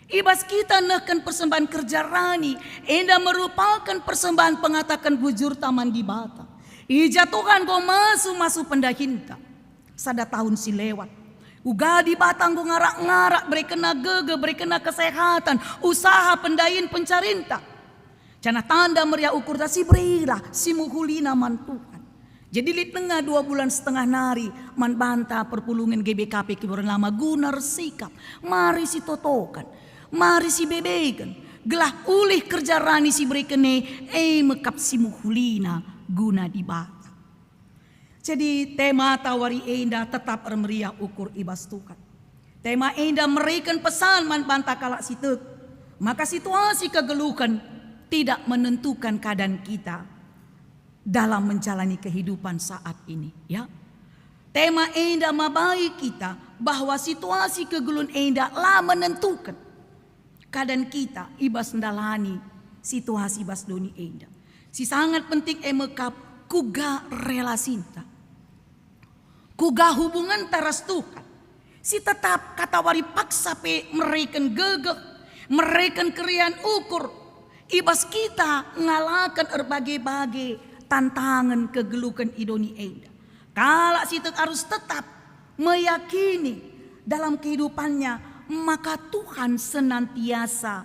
I bas kita nehken persembahen kerja rani, enda merupaken persembahen pengataken bujurta man Dibata. I ja Tuhan enggo masu-masu pendahinta. Sada tahun si lewat, uga Dibata enggo ngarak-ngarak, berekenNa gegeh, berekenNa kesehatan, usaha, pendahin, pencarinta. Janah tanda meriah ukurta si berilah, si muhulina man Tuhan. Jadi lit denga dua bulan setengah nari man banta perpulungen G B K P Keboran Lama guna ersikap, mari sitotoken, mari sibebeken, gelah ulih kerja rani si bereken e, e me kap si muhulina guna Dibata. Jadi tema tawari enda tetap ermeriah ukur i bas Tuhan. Tema enda mereken pesan man banta kalak si tek, maka situasi kegeluhen tidak menentukan keadaan kita dalam menjalani kehidupan saat ini, ya. Tema enda mabai kita bahwa situasi kegeluhen enda la menentukan keadaan kita i bas ndalani situasi bas doni enda. Si sangat penting e me kap kuga relasinta, kuga hubungenta ras Tuhan, si tetap katawari paksa pe mereken gegeh, mereken keriahen ukur, i bas kita ngalaken erbage-bage tantangen kegeluhen i doni enda. Kalak si tek arus tetap meyakini dalam kehidupannya maka Tuhan senantiasa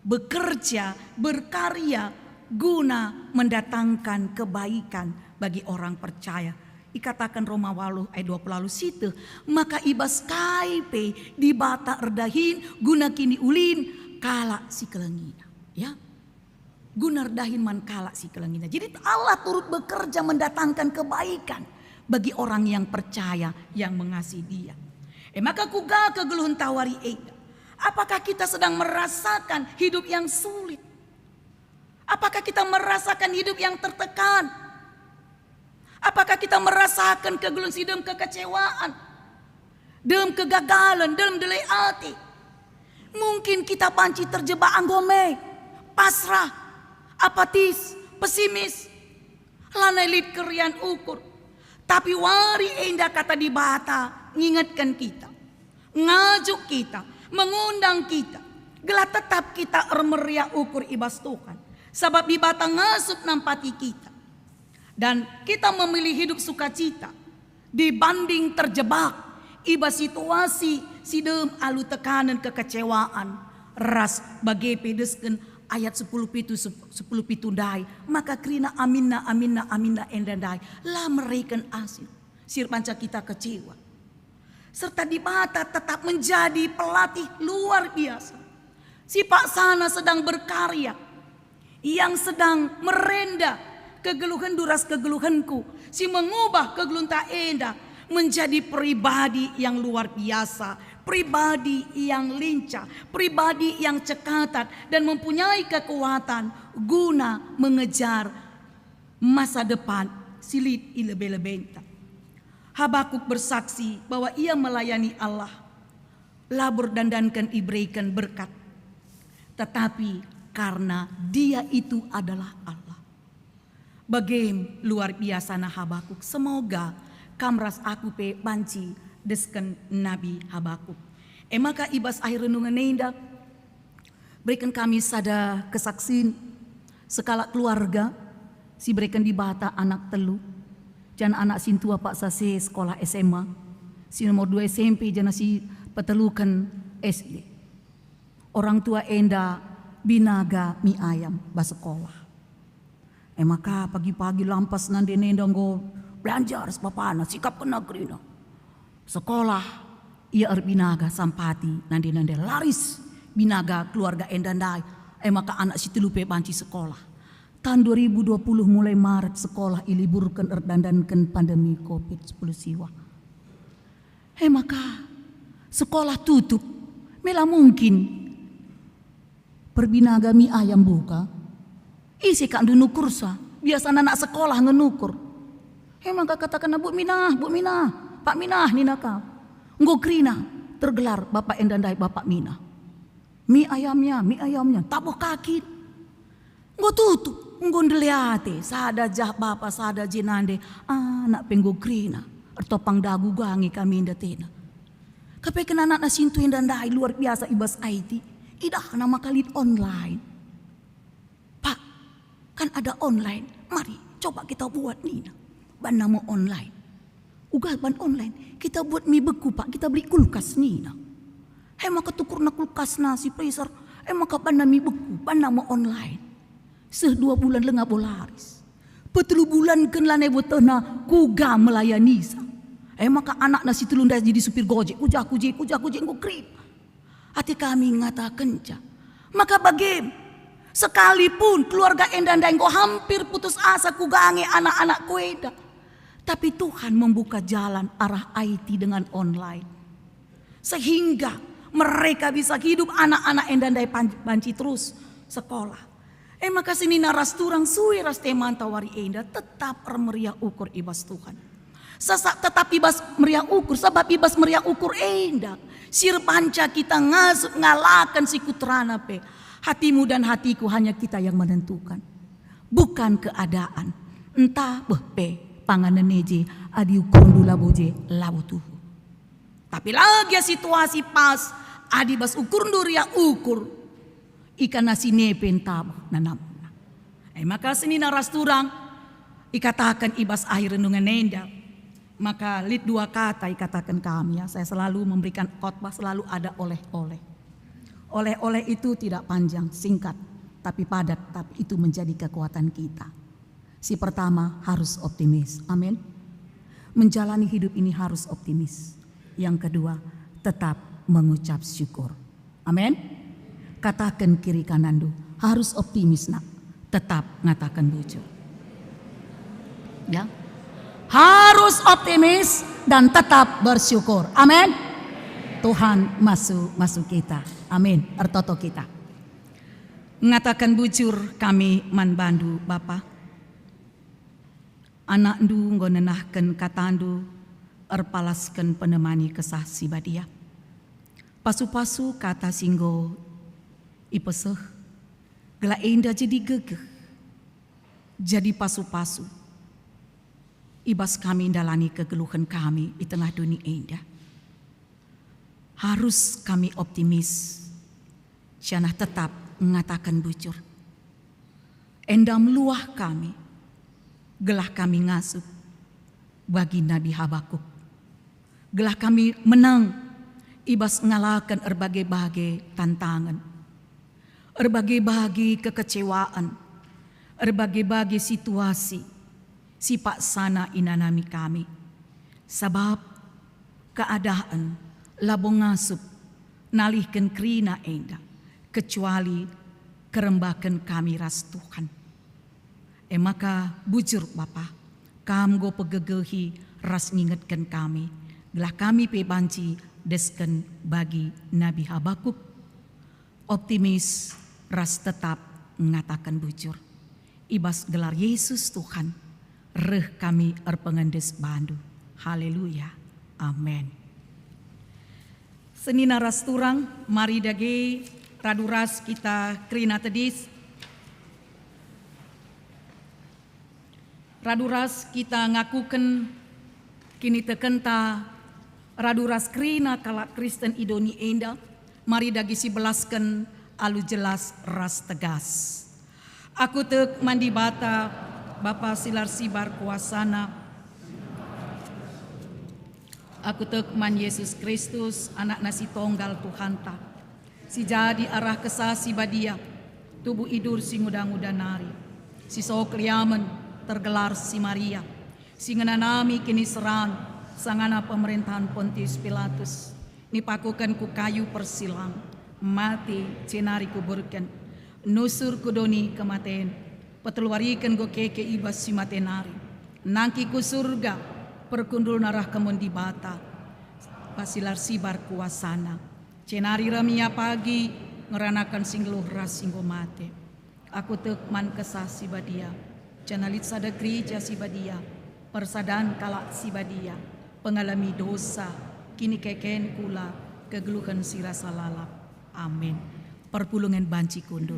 bekerja, berkarya guna mendatangkan kebaikan bagi orang percaya. Ikataken Roma waluh ayat dua puluh waluh siteh, maka i bas kai pe Dibata erdahin guna kiniulin kalak si kelengina. Ya, guna erdahin man kalak si kelengina. Jadi Allah turut bekerja mendatangkan kebaikan bagi orang yang percaya, yang mengasihi Dia. E maka kuga kegeluhen tawari enda? Apakah kita sedang merasakan hidup yang sulit? Apakah kita merasakan hidup yang tertekan? Apakah kita merasakan kegeluhen si dem kekecewaan, dem kegagalan, dem delai ate? Mungkin kita banci terjebak enggo me, pasrah, apatis, pesimis, lanai lit keriahen ukur. Tapi wari enda kata Dibata ngingetken kita, ngajuk kita, mengundang kita, gelah tetap kita ermeriah ukur i bas Tuhan. Sabap Dibata ngasup nampati kita. Dan kita memilih hidup sukacita dibanding terjebak i bas situasi si dem alu tekanen kekecewaan ras bage pe desken ayat sepuluh pitu, sepuluh pitu ndai, maka kerina aminna, aminna, aminna enda ndai la mereken hasil. Si erbanca kita kecewa. Serta Dibata tetap menjadi pelatih luar biasa. Si paksana sedang berkarya, yang sedang merenda kegeluhenndu ras kegeluhenku, si mengubah kegeluhenta enda menjadi pribadi yang luar biasa, pribadi yang lincah, pribadi yang cekatan, dan mempunyai kekuatan guna mengejar masa depan si lit i lebe-lebenta. Habakuk bersaksi bahwa ia melayani Allah, la berdandanken ibereken berkat, tetapi karena Dia itu adalah Allah. Bagem luar biasana Habakuk, semoga kam ras aku pe banci desken Nabi Habakuk. E maka i bas akhir renungen enda, bereken kami sada kesaksin sekalak keluarga si bereken Dibata anak telu, janah anak sintua paksa si sekolah S M A, si nomor dua S M P, janah si peteluken S D. Orang tua enda binaga mi ayam bas sekolah. E maka pagi-pagi lampas nande nenda enggo belanja ras bapana, sikapkenna kerina. Sekolah ia erbinaga sampati nande-nande laris binaga keluarga enda ndai. E maka anak si telu pe banci sekolah. Tahun dua ribu dua puluh mulai Maret sekolah iliburken erdandanken pandemi covid sepuluh siwa. E maka sekolah tutup, me la mungkin perbinaga mi ayam buka. Ise kak ndu nukursa? Biasana anak sekolah nge nukur. E maka katakenna, "Bu Minah, Bu Minah, Pak Minah nina kam, enggo kerina tergelar bapa enda ndai bapa Minah. Mi ayamnya, mi ayamnya, tabo kakin. Enggo tutup, enggo ndele ate, sada jah bapa, sada jenande, anak pe enggo kerina, ertopang dagu gange kami ndatena. Kape kena anakna sintu enda ndai luar biasa i bas I T, idahna maka lit online. Pak, kan ada online, mari coba kita buat nina. Banna me online. Uga ban online, kita buat mi beku, Pak, kita beli kulkas nina. He maka tukurna kulkasna si freezer, he maka banna mi beku, banna me online. Seh dua bulan langa bo laris. Petelu bulan ken lanai botehna kuga melayanisa. He maka anakna si telu ndai jadi supir Gojek, kuja kuje, kuja kuje enggo kerina. Ate kami ngatakenca, maka bage, sekalipun keluarga enda ndai enggo hampir putus asa kugange anak-anakku enda, tapi Tuhan membuka jalan arah I T dengan online, sehingga mereka bisa hidup anak-anak enda ndai pan-, banci terus sekolah. E maka senina ras turang sue ras temanta wari enda tetap ermeriah ukur i bas Tuhan. Sasak tetap i bas meriah ukur, sabap i bas meriah ukur enda si erbanca kita ngasup ngalaken si kuterana pe. Hatimu dan hatiku hanya kita yang menentukan, bukan keadaan. Ntah beh pe panganen e je, adi ukurndu labo je, labo tuhu. Tapi lagi situasi pas, adi bas ukurndu riah ukur, ikan nasi nepe ntah beh nanamna. E maka senina ras turang ikataken i bas akhir renungan enda, maka lit dua kata ikataken kami, ya. Saya selalu memberikan khotbah, selalu ada oleh-oleh. Oleh-oleh itu tidak panjang, singkat, tapi padat, tapi itu menjadi kekuatan kita. Si pertama, harus optimis. Amin. Menjalani hidup ini harus optimis. Yang kedua, tetap mengucap syukur. Amin. Kataken kiri kananndu, harus optimis, Nak. Tetap ngataken bujur. Ya. Harus optimis dan tetap bersyukur. Amin. Tuhan masu-masu kita. Amin. Ertoto kita. Ngataken bujur kami man bandu, Bapa. Anakndu enggo nenahken katandu, erpalasken penemani Kesah Si Badia. Pasu-pasu kata si enggo ipeseh, gelah enda jadi gegeh, jadi pasu-pasu i bas kami ndalani kegeluhen kami i tengah doni enda. Harus kami optimis, janah tetap ngataken bujur. Enda meluah kami, gelah kami ngasup bagi Nabi Habakuk, gelah kami menang i bas ngalaken erbage-bage tantangen, erbage-bage kekecewaan, erbage-bage situasi si paksana inanami kami. Sabap keadaan labo ngasup nalihken kerina enda, kecuali kerembaken kami ras Tuhan. E maka bujur, Bapa, Kam enggo pegegehi ras ngingetken kami, gelah kami pe banci desken bagi Nabi Habakuk, optimis ras tetap ngataken bujur. I bas gelar Yesus Tuhan, reh kami erpengendes bandu. Haleluya. Amen. Senina ras turang, mari dage radu ras kita kerina tedis. Radu ras kita ngakuken kinitekenta, radu ras kerina kalak Kristen i doni enda, mari dage sibelasken alu jelas ras tegas. Aku tek man Dibata, Bapa si la ersibar kuasana. Aku tek man Yesus Kristus, AnakNa si Tonggal Tuhanta, si jadi arah Kesah Si Badia, tubuh idur si nguda-nguda nari, si sok liamen, tergelar si Maria, si ngenanami kiniseran sangana pemerentahen Pontius Pilatus, nipakuken ku kayu persilang, mate, jenari kuburken, nusur ku doni kematen, peteluariken enggo keke i bas si mate nari, nangkih ku Surga, perkundulna reh kemon Dibata, Bapa si la ersibar kuasana. Jenari reh me Ia pagi ngeranaken si nggeluh ras si enggo mate. Aku tek man Kesah Si Badia, janah lit sada gereja si badia, persadan kalak si badia, pengalemi dosa, kinikeken kula kegeluhen si rasa lalap. Amin. Perpulungen banci kundul.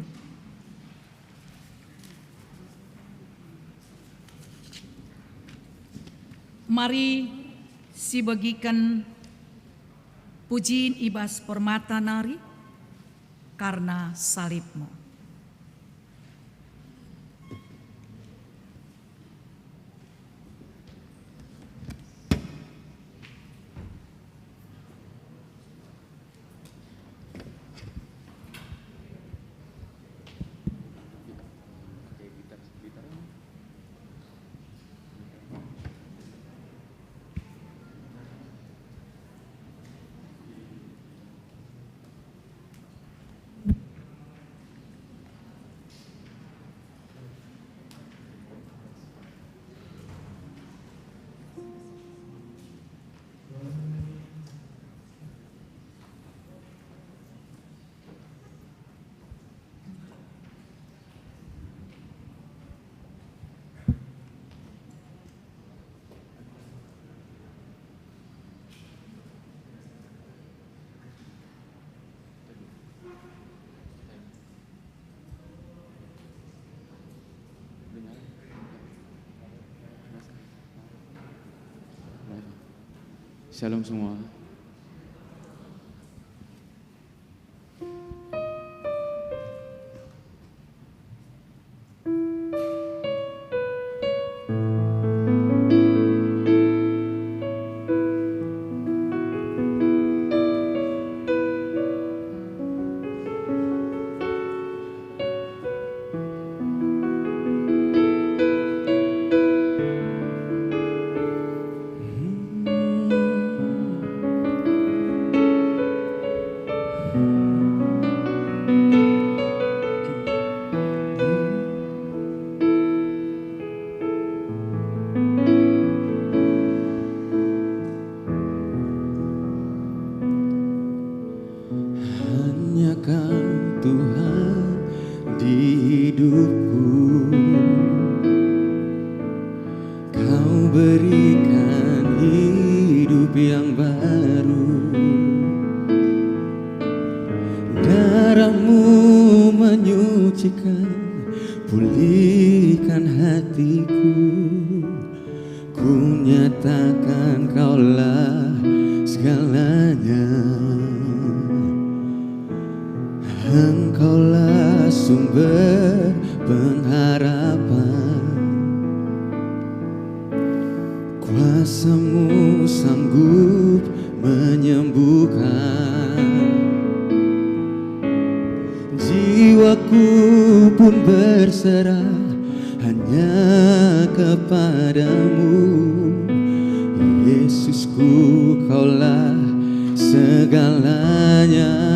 Mari sibegiken pujin i bas permata nari karna salibmu. Shalom semua. Hanya Kau, Tuhan, di hidupku. Kau berikan hidup yang baru. Darah-Mu menyucikan, pulihkan hatiku. Ku nyatakan Kaulah segalanya. Engkaulah sumber pengharapan. Kuasa-Mu sanggup menyembuhkan. Jiwaku pun berserah hanya kepada-Mu. Yesusku, Kaulah segalanya.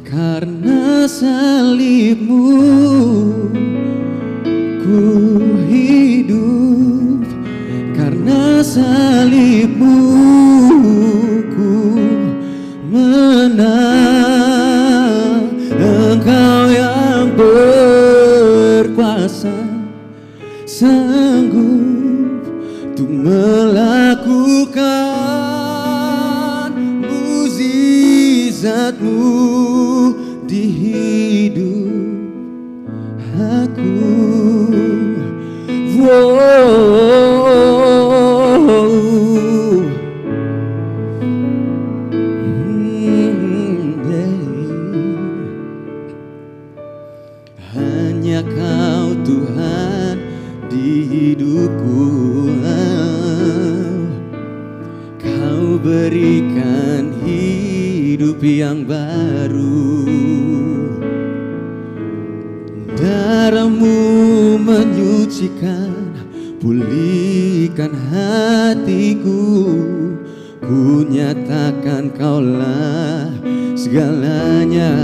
Karena salib-Mu ku hidup, karena salib-Mu ku menang. Engkau yang berkuasa, sanggup untuk melakukan mujizat-Mu di hidup aku. Wow. Hmm, yeah. Hanya Kau, Tuhan, di hidupku. Kau berikan hidup yang baru. Darah-Mu menyucikan, pulihkan hatiku. Ku nyatakan Kaulah segalanya.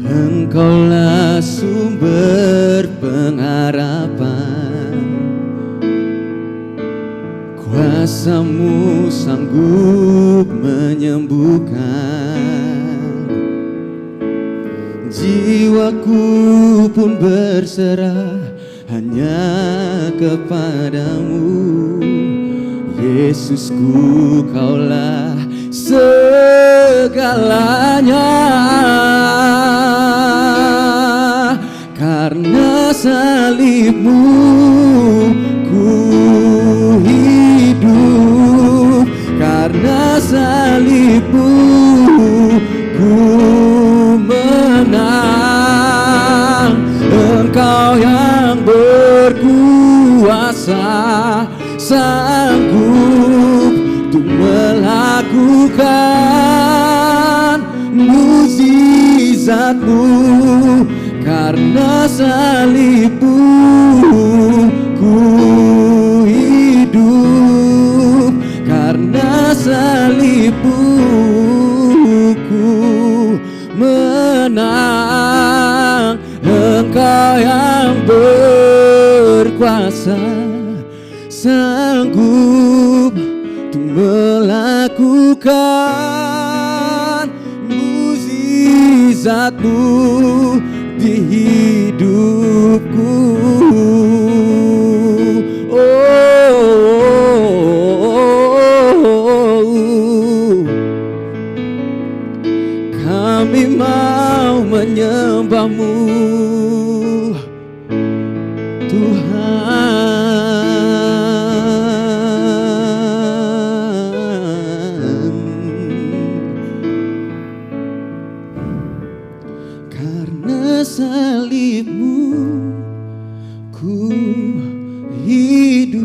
Engkaulah sumber pengharapan. Kuasa-Mu sanggup menyembuhkan. Jiwa Aku pun berserah hanya kepadamu, Yesusku, Kaulah segalanya. Karena salibmu ku hidup, karena salibmu ku menang. Engkau yang berkuasa, sanggup untuk melakukan mujizatmu. Karena salibmu ku hidup, karena salibmu ku menang. Engkau yang berkuasa, sanggup untuk melakukan mujizatmu di hidupku. Oh, kami mau menyembahmu, Tuhan, karena salibmu ku hidup,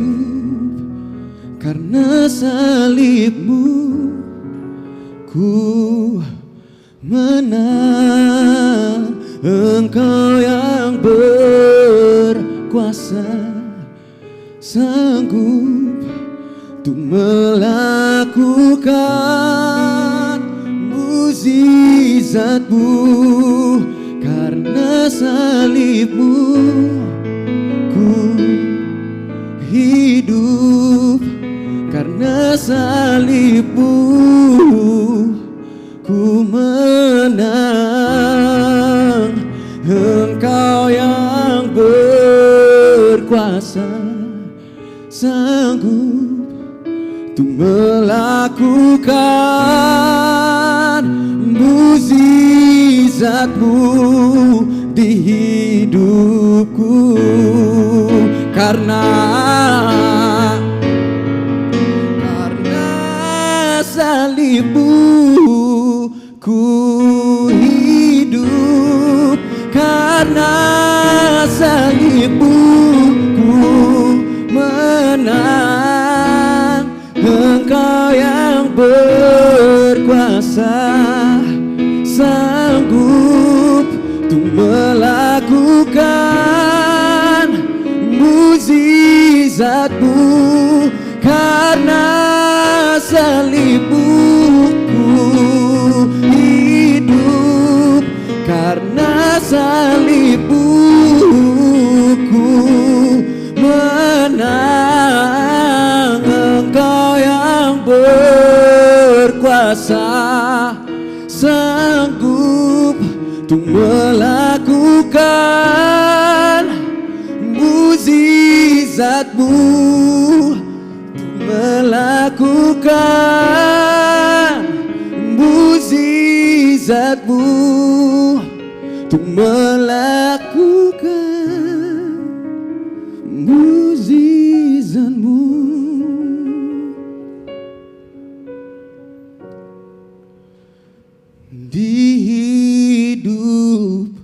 karena salibmu ku menang. Engkau yang berkuasa, sanggup untuk melakukan mujizatmu. Karena salibmu ku hidup, karena salibmu ku menang. Engkau yang berkuasa, sanggup untuk melakukan mujizatmu di hidupku. Karena, karena salibmu ku hidup, karena salibmu ku menang. Engkau yang berkuasa, sanggup untuk melakukan mujizatmu. Karena salibmu ku hidup, karena salibmu ku menang. Engkau yang berkuasa, sanggup untuk melakukan mujizatmu, untuk melakukan mujizatmu, untuk melakukan mujizatmu di hidupku.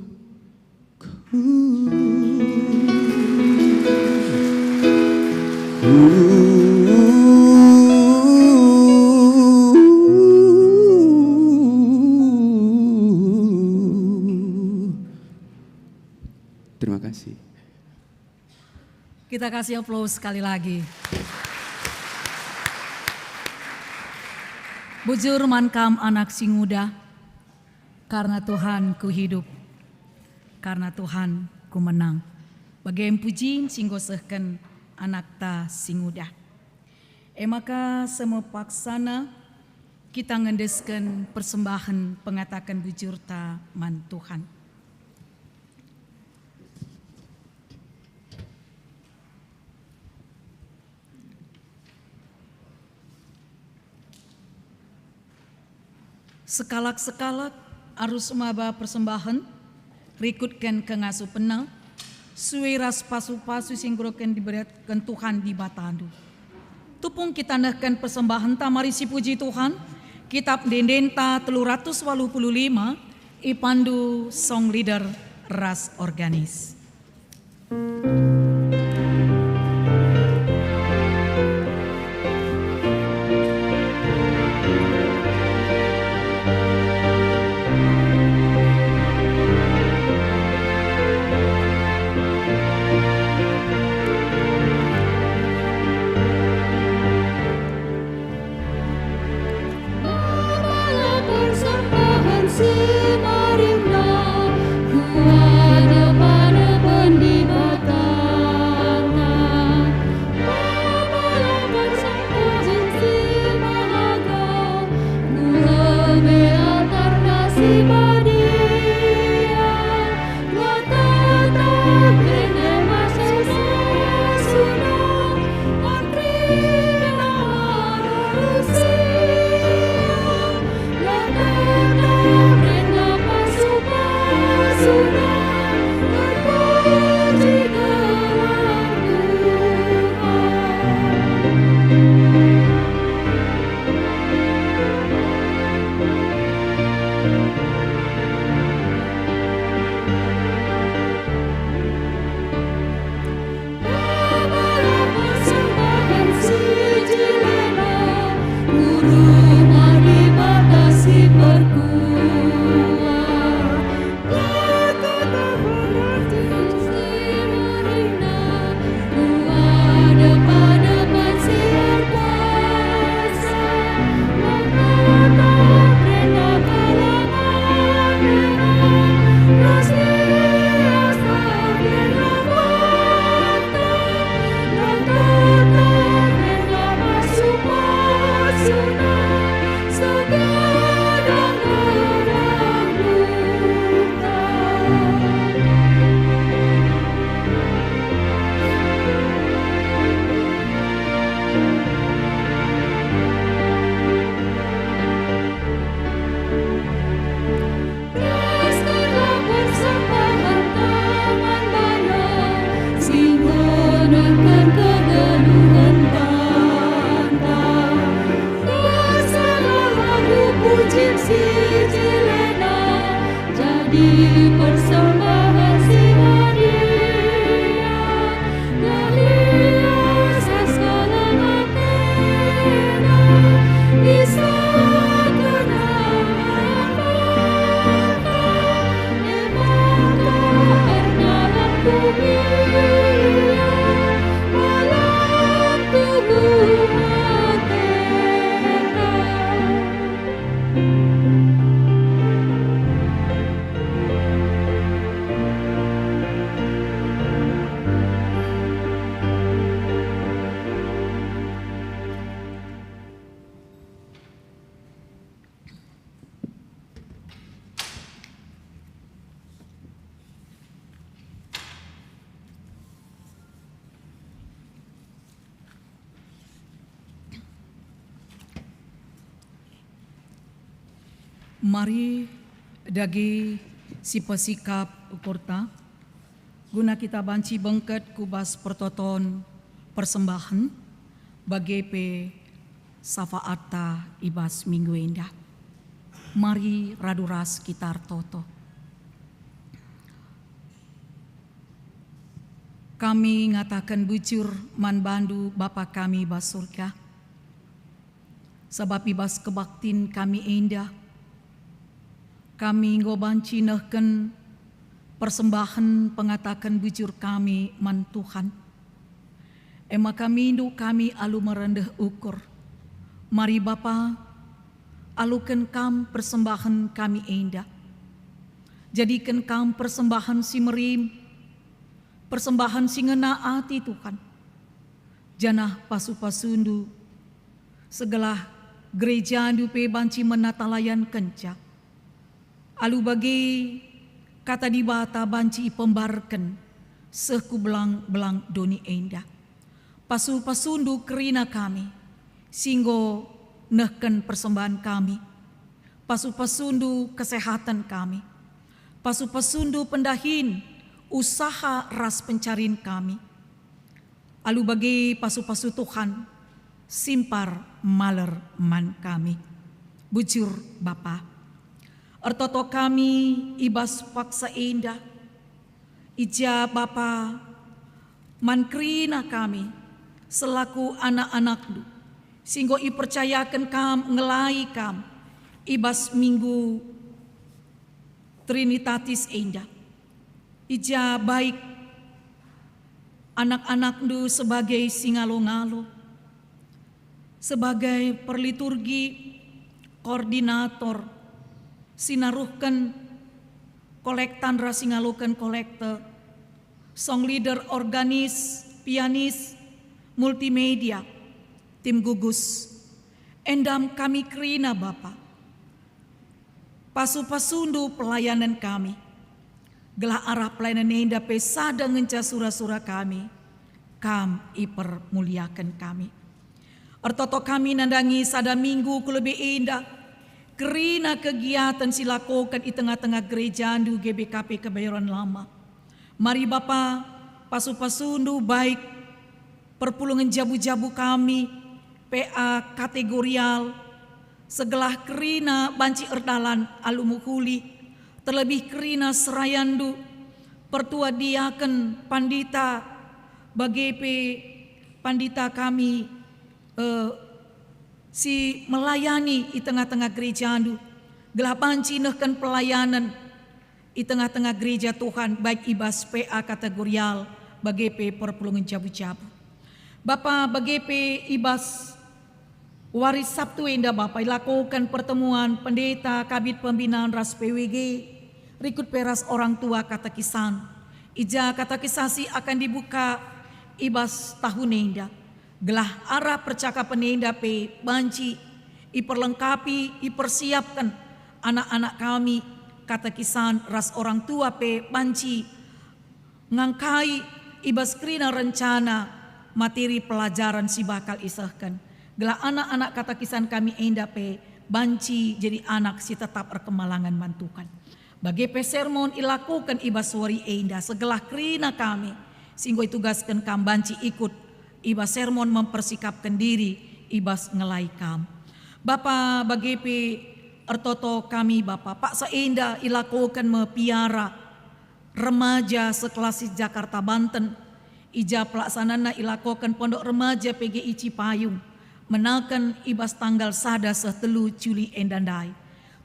Terima kasih. Kita kasih aplaus sekali lagi. Bujur man kam anak si nguda, karena Tuhan ku hidup, karena Tuhan ku menang. Bage me puji si enggo sehken anakta si nguda. E maka semepaksana kita ngendesken persembahen pengataken bujurta man Tuhan. Sekalak-sekalak arus maba persembahen, rikutken kengasupenna, sue ras pasu-pasu si enggo dibereken Tuhan Dibatandu. Tupung kita nehken persembahenta mari sipuji Tuhan, Kitab Ende-endenta telu ratus waluh puluh lima, ipandu song leader ras organis. Bawalah persembahen si meriahna ku adepan-adepan Dibatanta. Bawalah persembahen si mehaga ku lebe altarNa si badia. Bawalah persembahen si jelena ku rumah Dibata si perkuah. Lakuta persembahen si meriahna ku adepan-adepan si erkuasa. Bersihkanlah persembahen tangan baNa, si nggo nehken kegeluhen banta. Bersihkanlah rupujin si jelena, jadi persembahen si badia. Mari dage sipesikap ukurta, guna kita banci bengket ku bas pertoton persembahen, bage pe syafaatta i bas minggu enda. Mari radu ras kita ertoto. Kami ngataken bujur man baNdu, Bapa kami bas Surga, sabap i bas kebaktin kami enda, kami enggo banci nehken persembahen pengataken bujur kami man Tuhan. E maka mindo kami alu merendeh ukur. Mari, Bapa, aluken Kam persembahen kami enda. Jadiken Kam persembahen si merim, persembahen si ngena ati, Tuhan. Janah pasu-pasuNdu, segelah gerejaNdu pe banci mena talayankenca. Alu bage Kata Dibata banci ipembarken seh ku belang-belang doni enda. Pasu-pasuNdu kerina kami, si enggo nehken persembahen kami. Pasu-pasundu kesehaten kami. Pasu-pasundu pendahin usaha ras pencarin kami. Alu bage pasu-pasu Tuhan, simpar maler man kami. Bujur Bapa, ertoto kami i bas paksa enda, i ja Bapa man kerina kami selaku anak-anakNdu, si enggo ipercayaken Kam ngelai Kam i bas Minggu Trinitatis enda, i ja baik anak-anakNdu sebagai si ngalo-ngalo, sebagai perliturgi, koordinator, si naruhken kolektan ras si ngaloken kolekte, song leader, organis, pianis, multimedia, tim gugus. Endam kami kerina, Bapa. Pasu-pasundu pelayanen kami, gelah arah pelayanen enda pe sada ngenca sura-sura kami, Kam ipermuliaken kami. Ertoto kami nandangi sada minggu ku lebe enda, kerina kegiaten si lakoken i tengah-tengah gerejaNdu G B K P Kebayoran Lama. Mari Bapa, pasu-pasundu baik perpulungen jabu-jabu kami, P A kategorial, segelah kerina banci erdalan alu mehuli, terlebih kerina serayandu, pertua diaken, pandita, bage pe pandita kami, eh, si melayani i tengah-tengah gerejandu, gelah banci nehken pelayanen i tengah-tengah gereja Tuhan, baik i bas P A kategorial, bage pe perpulungen jabu-jabu. Bapa, bage pe i bas wari Sabtu enda Bapa ilakoken pertemuan pendeta, kabit pembinaan ras P W G, rikut pe ras orang tua katekisan. I ja katekisasi akan dibuka i bas tahun enda. Gelah arah percakapen enda pe banci iperlengkapi, ipersiapken anak-anak kami, katekisan ras orang tua pe banci ngangkai i bas kerina rencana materi pelajaran si bakal isehken. Gelah anak-anak katekisan kami enda pe banci jadi anak si tetap erkemalangen man Tuhan. Bage pe sermon ilakoken i bas wari enda, segelah kerina kami si enggo itugasken Kam banci ikut i bas sermon mempersikapken diri i bas ngelai Kam. Bapa, bage pe ertoto kami, Bapa, paksa enda ilakoken me piara remaja sekelas si Jakarta Banten, i ja pelaksanana ilakoken Pondok Remaja P G I Cipayung, menaken i bas tanggal sada seh telu Juli enda ndai.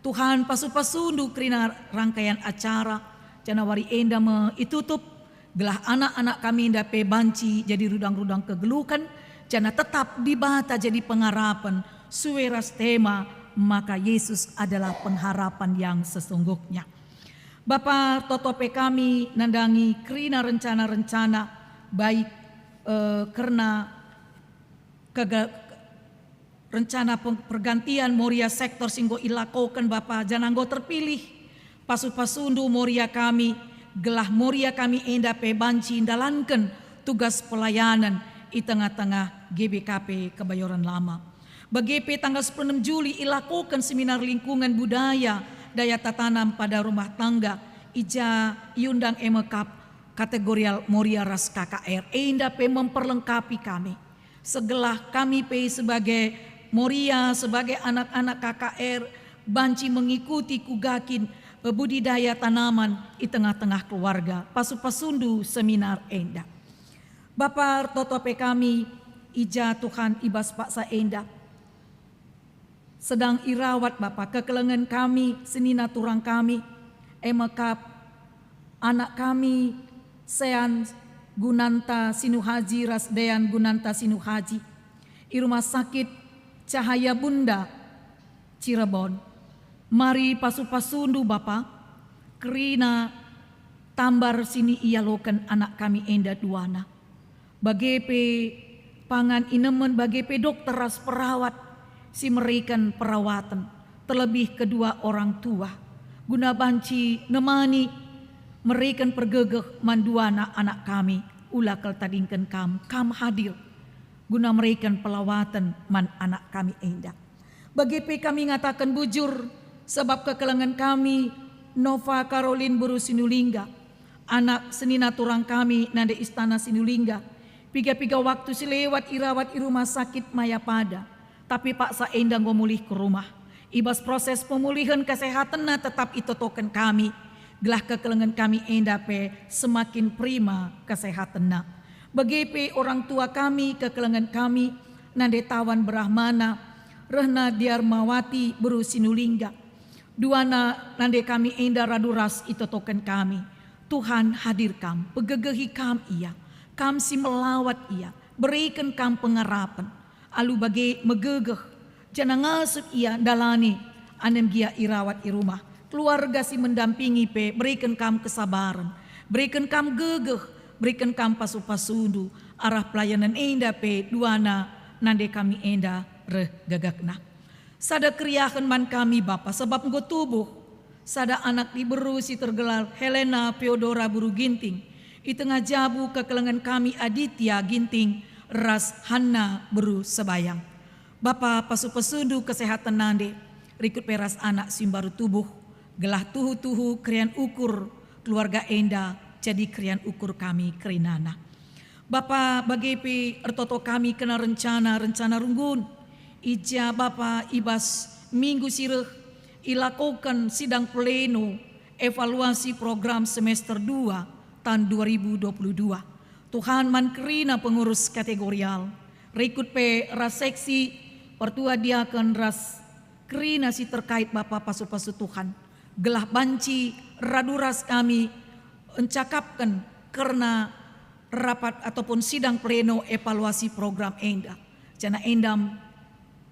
Tuhan, pasu-pasundu kerina rangkaian acara, janah wari enda me itutup, gelah anak-anak kami enda pe banci jadi rudang-rudang kegeluhen, janah tetap Dibata jadi pengharapen, sue ras tema, maka Yesus adalah pengharapan yang sesungguhnya. Bapa, ertoto pe kami nandangi kerina rencana-rencana, baik, eh, kerna kega-, rencana peng-, pergantian Moria sektor si enggo ilakoken Bapa, janah enggo terpilih pasu-pasundu Moria kami, gelah Moria kami enda pe banci ndalanken tugas pelayanen i tengah-tengah G B K P Kebayoran Lama. Bage pe tanggal sepuluh enem Juli ilakoken seminar lingkungan budaya daya tatanam pada rumah tangga, i ja iundang e me kap kategorial Moria ras K K R. Enda pe memperlengkapi kami. Segelah kami pe sebagai Moria, sebagai anak-anak K K R, banci mengikuti kuga kin, eh, budidaya tanaman i tengah-tengah keluarga, pasu-pasundu seminar enda. Bapa, ertoto pe kami, i ja Tuhan i bas paksa enda sedang irawat Bapa kekelengen kami, senina turang kami, e me kap anak kami, Sean Gunanta Sinuhaji ras Dean Gunanta Sinuhaji, i Rumah Sakit Cahaya Bunda, Cirebon. Mari pasu-pasundu Bapa, kerina tambar si ialoken anak kami enda duana. Bage pe pangan inemen, bage pe dokter ras perawat si mereken perawaten, terlebih kedua orang tua, guna banci nemani mereken pergegeh man duana anak kami, ula kal tadingken Kam, Kam hadir guna mereken perawaten man anak kami enda. Bage pe kami ngataken bujur, Sabap kekelengen kami, Nova Karolin beru Sinulingga, anak senina turang kami nande istana Sinulingga, piga-piga waktu si lewat irawat i rumah sakit Mayapada, tapi paksa enda enggo mulih ku rumah. I bas proses pemulihen kesehatenna tetap itotoken kami, gelah kekelengen kami enda pe semakin prima kesehatenna. Bage pe orang tua kami, kekelengen kami, nande Tawan Brahmana, rehna Diarmawati beru Sinulingga. Duana nande kami enda radu ras itotoken kami. Tuhan, hadir Kam, pegegehi Kam ia, Kam si melawat ia, beriken Kam pengarapen. Alu bage megegeh, janah ngasup ia ndalani, anem gia irawat i rumah. Keluarga si mendampingi pe beriken Kam kesabaren, beriken Kam gegeh, beriken Kam pasu-pasundu, arah pelayanan enda pe duana nande kami enda reh gagakna. Sada keriahen man kami, Bapa, sabap enggo tubuh sada anak diberu si tergelar Helena Theodora beru Ginting, i tengah jabu kekelengen kami Aditya Ginting ras Hanna beru Sebayang. Bapa, pasu-pasundu kesehaten nande, rikut pe ras anak si mbaru tubuh, gelah tuhu-tuhu keriahen ukur keluarga enda jadi keriahen ukur kami kerinana. Bapa, bage pe ertoto kami kerna rencana-rencana runggun. I ja Bapa, i bas minggu si reh ilakoken sidang pleno evaluasi program semester dua tahun dua ribu dua puluh dua. Tuhan, man kerina pengurus kategorial, rikut pe ras seksi, pertua diaken ras kerina si terkait Bapa, pasu-pasu Tuhan, gelah banci radu ras kami encakapken kerna rapat ataupun sidang pleno evaluasi program enda. Janah endam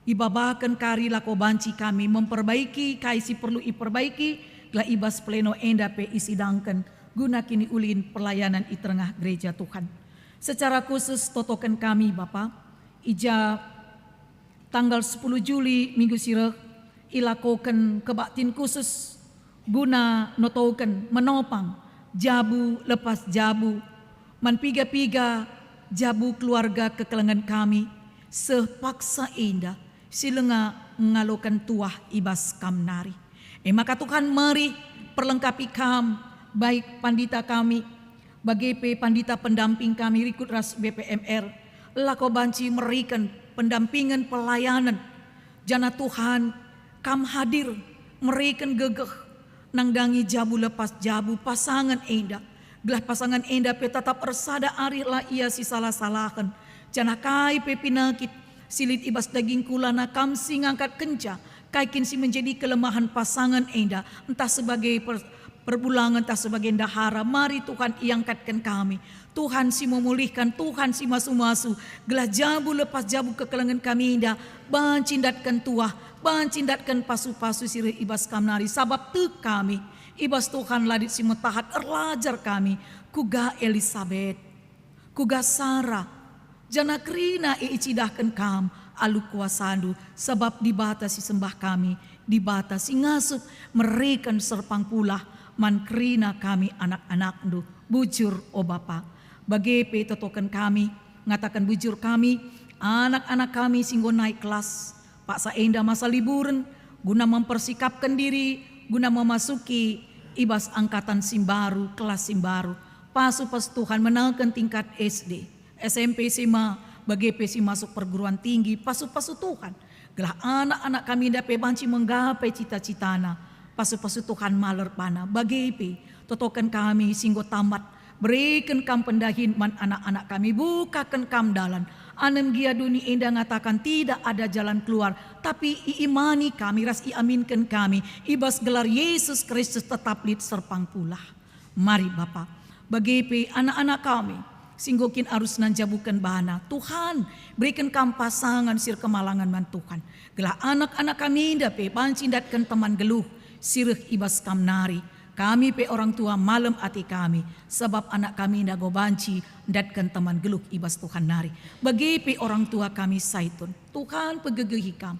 ibabaken kari lako banci kami memperbaiki kai si perlu iperbaiki, gelah i bas pleno enda pe isidangken guna kiniulin pelayanan i tengah gereja Tuhan. Secara khusus totoken kami, Bapa, i ja tanggal sepuluh Juli, minggu si reh, ilakoken kebaktin khusus guna notoken, menopang jabu lepas jabu man piga-piga jabu keluarga kekelengen kami, seh paksa enda si langa ngaloken tuah i bas Kam nari. E maka Tuhan, mari perlengkapi Kam, baik pandita kami, bage pe pandita pendamping kami rikut ras B P M R, lako banci meriken pendampingen pelayanen. Janah Tuhan, Kam hadir meriken gegeh nandangi jabu lepas jabu pasangen enda, gelah pasangen enda pe tetap ersada arihlah ia si salah-salahen. Janah kai pe pinakit si lit i bas daging kulana Kam si ngangkatkenca, kai kin si menjadi kelemahen pasangen enda, ntah sebagai per-, perbulangen, ntah sebagai ndahara, mari Tuhan iangkatken kami. Tuhan si memulihkan, Tuhan si masu-masu, gelah jabu lepas jabu kekelengen kami enda banci ndatken tuah, banci ndatken pasu-pasu si reh i bas Kam nari, sabap tek kami i bas Tuhan ladit si metahat erlajar kami, kuga Elisabet. Kuga Sara, janah kerina e icidahken Kam alu kuasaNdu, sabap Dibata si sembah kami, Dibata si ngasup mereken serpang pulah man kerina kami anak-anakNdu. Bujur, o Bapa. Bage pe totoken kami, ngataken bujur kami, anak-anak kami si enggo naik kelas, paksa enda masa liburen, guna mempersikapken diri, guna memasuki i bas angkatan si mbaru, kelas si mbaru. Pasu-pasu Tuhan menaken tingkat S D, S M P, S M A, bage pe si masuk perguruan tinggi, pasu-pasu Tuhan. Gelah anak-anak kami enda pe banci menggapai cita-citana, pasu-pasu Tuhan maler bana. Bage pe, totoken kami si enggo tamat, bereken Kam pendahin man anak-anak kami, bukaken Kam dalan. Anem gia doni enda ngatakan tidak ada jalan keluar, tapi iimani kami ras iaminken kami, i bas gelar Yesus Kristus tetap lit serpang pulah. Mari Bapa, bage pe anak-anak kami, si enggo kin arus nanjabuken bana, Tuhan, bereken Kam pasangan si erkemalangen man Tuhan, gelah anak-anak kami enda pe banci ndatken teman geluh si reh i bas Kam nari. Kami pe orang tua malem ate kami, sabap anak kami enda enggo banci ndatken teman geluh i bas Tuhan nari. Bage pe orang tua kami Saitun. Tuhan, pegegehi Kam.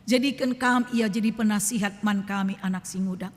Jadiken Kam ia jadi penasihat man kami anak si nguda.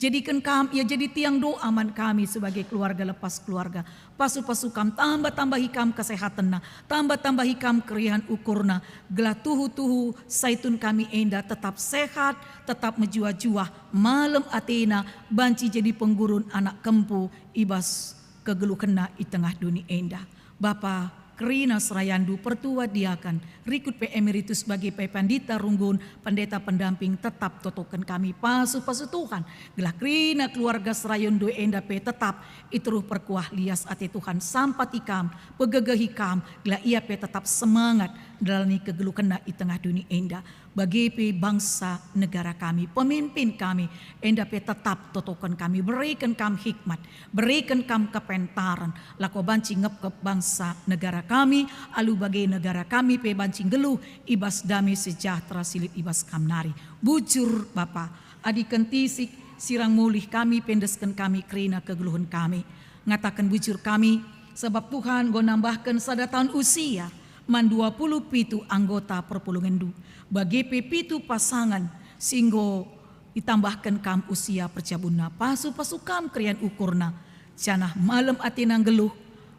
Jadiken Kam ia jadi tiang doa man kami sebagai keluarga lepas keluarga. Pasu-pasu Kam, tambah-tambahi Kam kesehatenna, tambah-tambahi Kam keriahen ukurna, gelah tuhu-tuhu Saitun kami enda tetap sehat, tetap mejuah-juah, malem atena, banci jadi penggurun anak kempu i bas kegeluhenna i tengah doni enda. Bapa, kerina serayandu, pertua diaken, rikut pe emeritus bage pe pandita runggun, pendeta pendamping, tetap totoken kami pasu-pasu Tuhan, gelah kerina keluarga serayandu enda pe tetap i teruh perkuah lias ate Tuhan, sampati Kam, pegegehi Kam, gelah ia pe tetap semangat ndalani kegeluhenna i tengah doni enda. Bage pe bangsa negara kami, pemimpin kami, enda pe tetap totoken kami, beriken Kam hikmat, beriken Kam kepentaren, lako banci ngepkep bangsa negara kami, alu bage negara kami pe banci nggeluh i bas dame sejahtera si lit i bas Kam nari. Bujur, Bapa, adi kentisik sirang mulih kami pe endesken kami kerina kegeluhen kami. Ngataken bujur kami, sabap Tuhan enggo nambahken sada tahun usia man dua puluh pitu anggota perpulungenndu, bage pe pitu pasangan si enggo itambahken Kam usia perjabunna. Pasu-pasu Kam keriahen ukurna, janah malem atena nggeluh,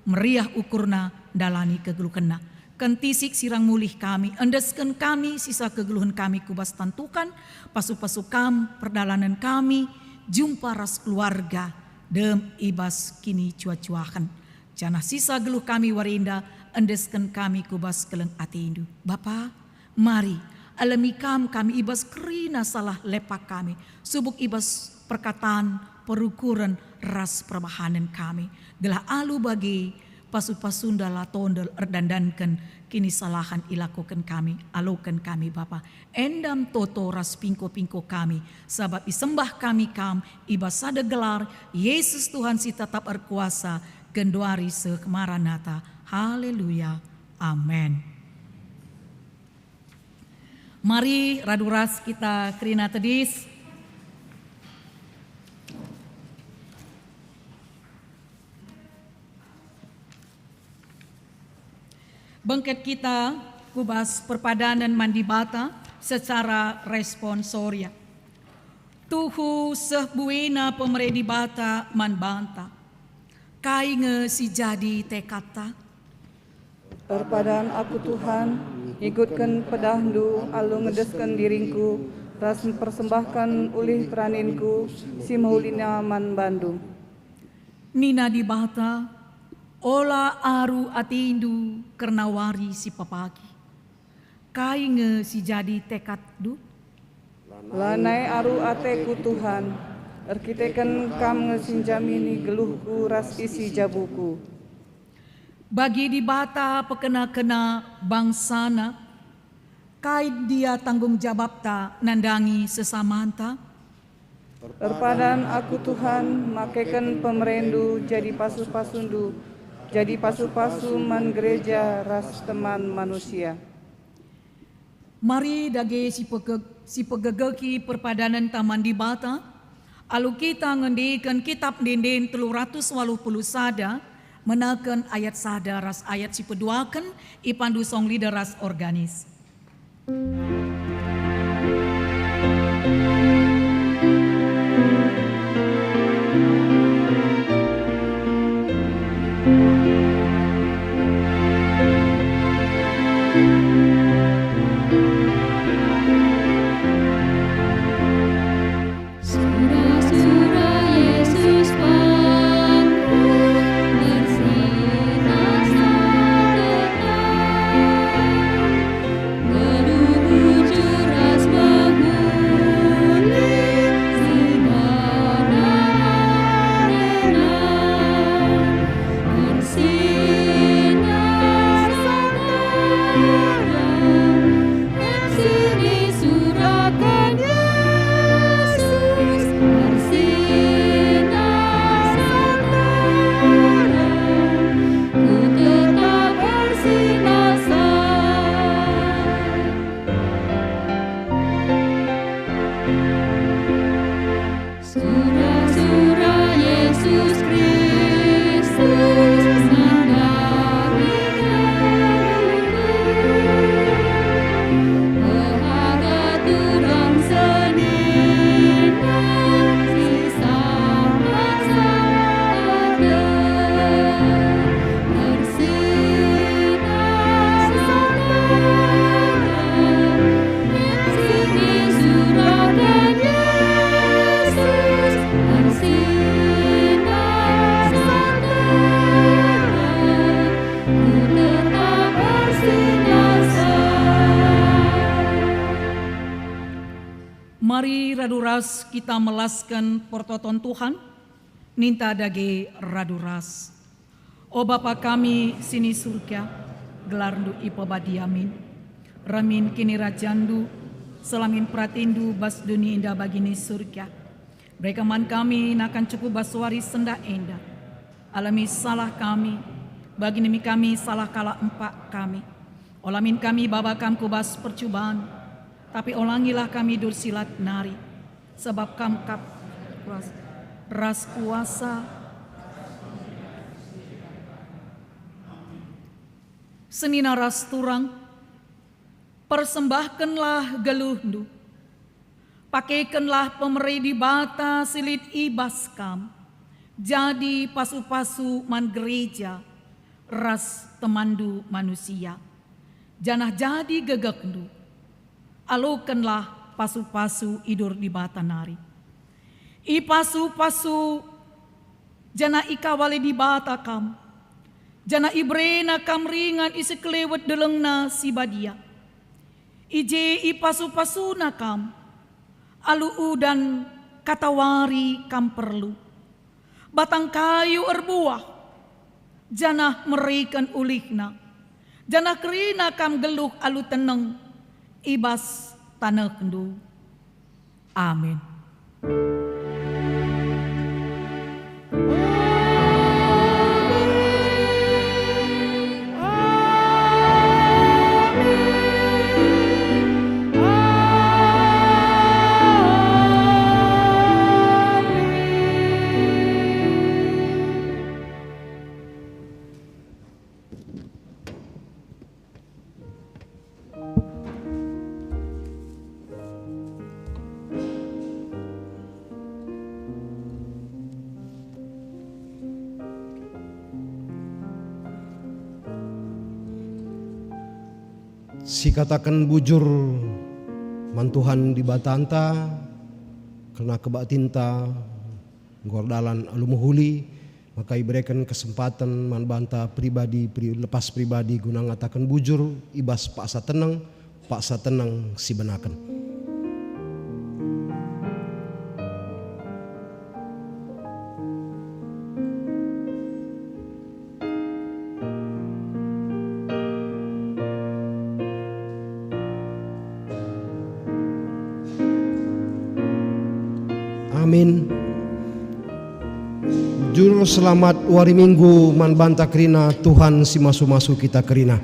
meriah ukurna ndalani kegeluhenna. Kentisik sirang mulih kami, endesken kami sisa kegeluhen kami ku bas tan Tuhan, pasu-pasu Kam perdalanen kami, jumpa ras keluarga, dem i bas kinijuah-juahen. Janah sisa geluh kami wari enda, endesken kami ku bas keleng ateNdu. Bapa, mari, alemi Kam kami i bas kerina salah lepak kami, subuk i bas perkatan, perukuren, ras perbahanen kami. Gelah alu bage, pasu-pasunda la tondel erdandanken kinisalahen ilakoken kami, aloken kami, Bapa. Endam toto ras pingko-pingko kami, sabap isembah kami Kam i bas sada gelar, Yesus Tuhan si tetap erkuasa, genduari seh Maranatha. Haleluya. Amen. Mari radu ras kita kerina tedis. Bengket kita ku bas perpadanen man Dibata secara responsoria. Tuhu seh buena pemere Dibata man banta. Kai nge si jadi tekadta? Erpadan aku, Tuhan, ngikutken pedahNdu alu ngedesken diringku ras mpersembahken ulih peraninku si mehulina man bandu. Nina Dibata, "Ola aru atendu kerna wari si pepagi." Kai nge si jadi tekadndu? Lanai aru ateku, Tuhan, erkiteken Kam nge si njamini geluhku ras isi jabuku. Bagi Dibata pekena-kena bangsaNa, kai ndia tanggung jabapta nandangi sesamanta? Erpadan aku, Tuhan, makeken pemereNdu jadi pasu-pasuNdu, jadi pasu-pasu man gereja ras teman manusia. Mari dage sipege-, sipegegehi perpadanenta man Dibata, alu kita ngendeken Kitap Ende-enden telu ratus waluh puluh sada, menaken ayat sada ras ayat si peduaken, ipandu song leader ras organis. Sura-sura Yesus pangku, ersinas ateNa, ngadu bujur ras mehuli, si bana ateNa, ersinas Radu ras kita melasken pertoton Tuhan, ninta dage radu ras. O Bapa kami si ni Surga, gelarNdu ipebadia min. Ramin kinirajanNdu, selamin peratinNdu bas doni enda bagi ni Surga. Bereken man kami nakan cukup bas wari sendah enda. Alemi salah kami, bagi nemi kami salah kalak empak kami. Ola min kami baba Kam ku bas percuban, tapi olangilah kami dursilat nari, sabap Kam kap ras, ras kuasa. Senina ras turang, persembahkenlah geluhndu. Pakekenlah pemere Dibata si lit i bas kam, jadi pasu-pasu man gereja ras temanndu manusia, janah jadi gegekndu. Alokenlah pasu-pasu idur Dibata nari. Ipasu-pasu janah ikawali Dibata kam, janah iberena kam ringan i sekelewet delengNa si badia. I je ipasu-pasuNa kam, alu udan katawari kam perlu. Batang kayu erbuah, janah mereken ulihna, janah kerina kam geluh alu teneng i bas tanehndu. Amin. Sikataken bujur man Tuhan Dibatanta, kerna kebaktinta, enggo erdalan alu mehuli, maka ibereken kesempaten man banta pribadi, pri-, lepas pribadi guna ngataken bujur i bas paksa teneng, paksa teneng sibenaken. Amin. Juru selamat wari Minggu man banta kerina, Tuhan si masu-masu kita kerina.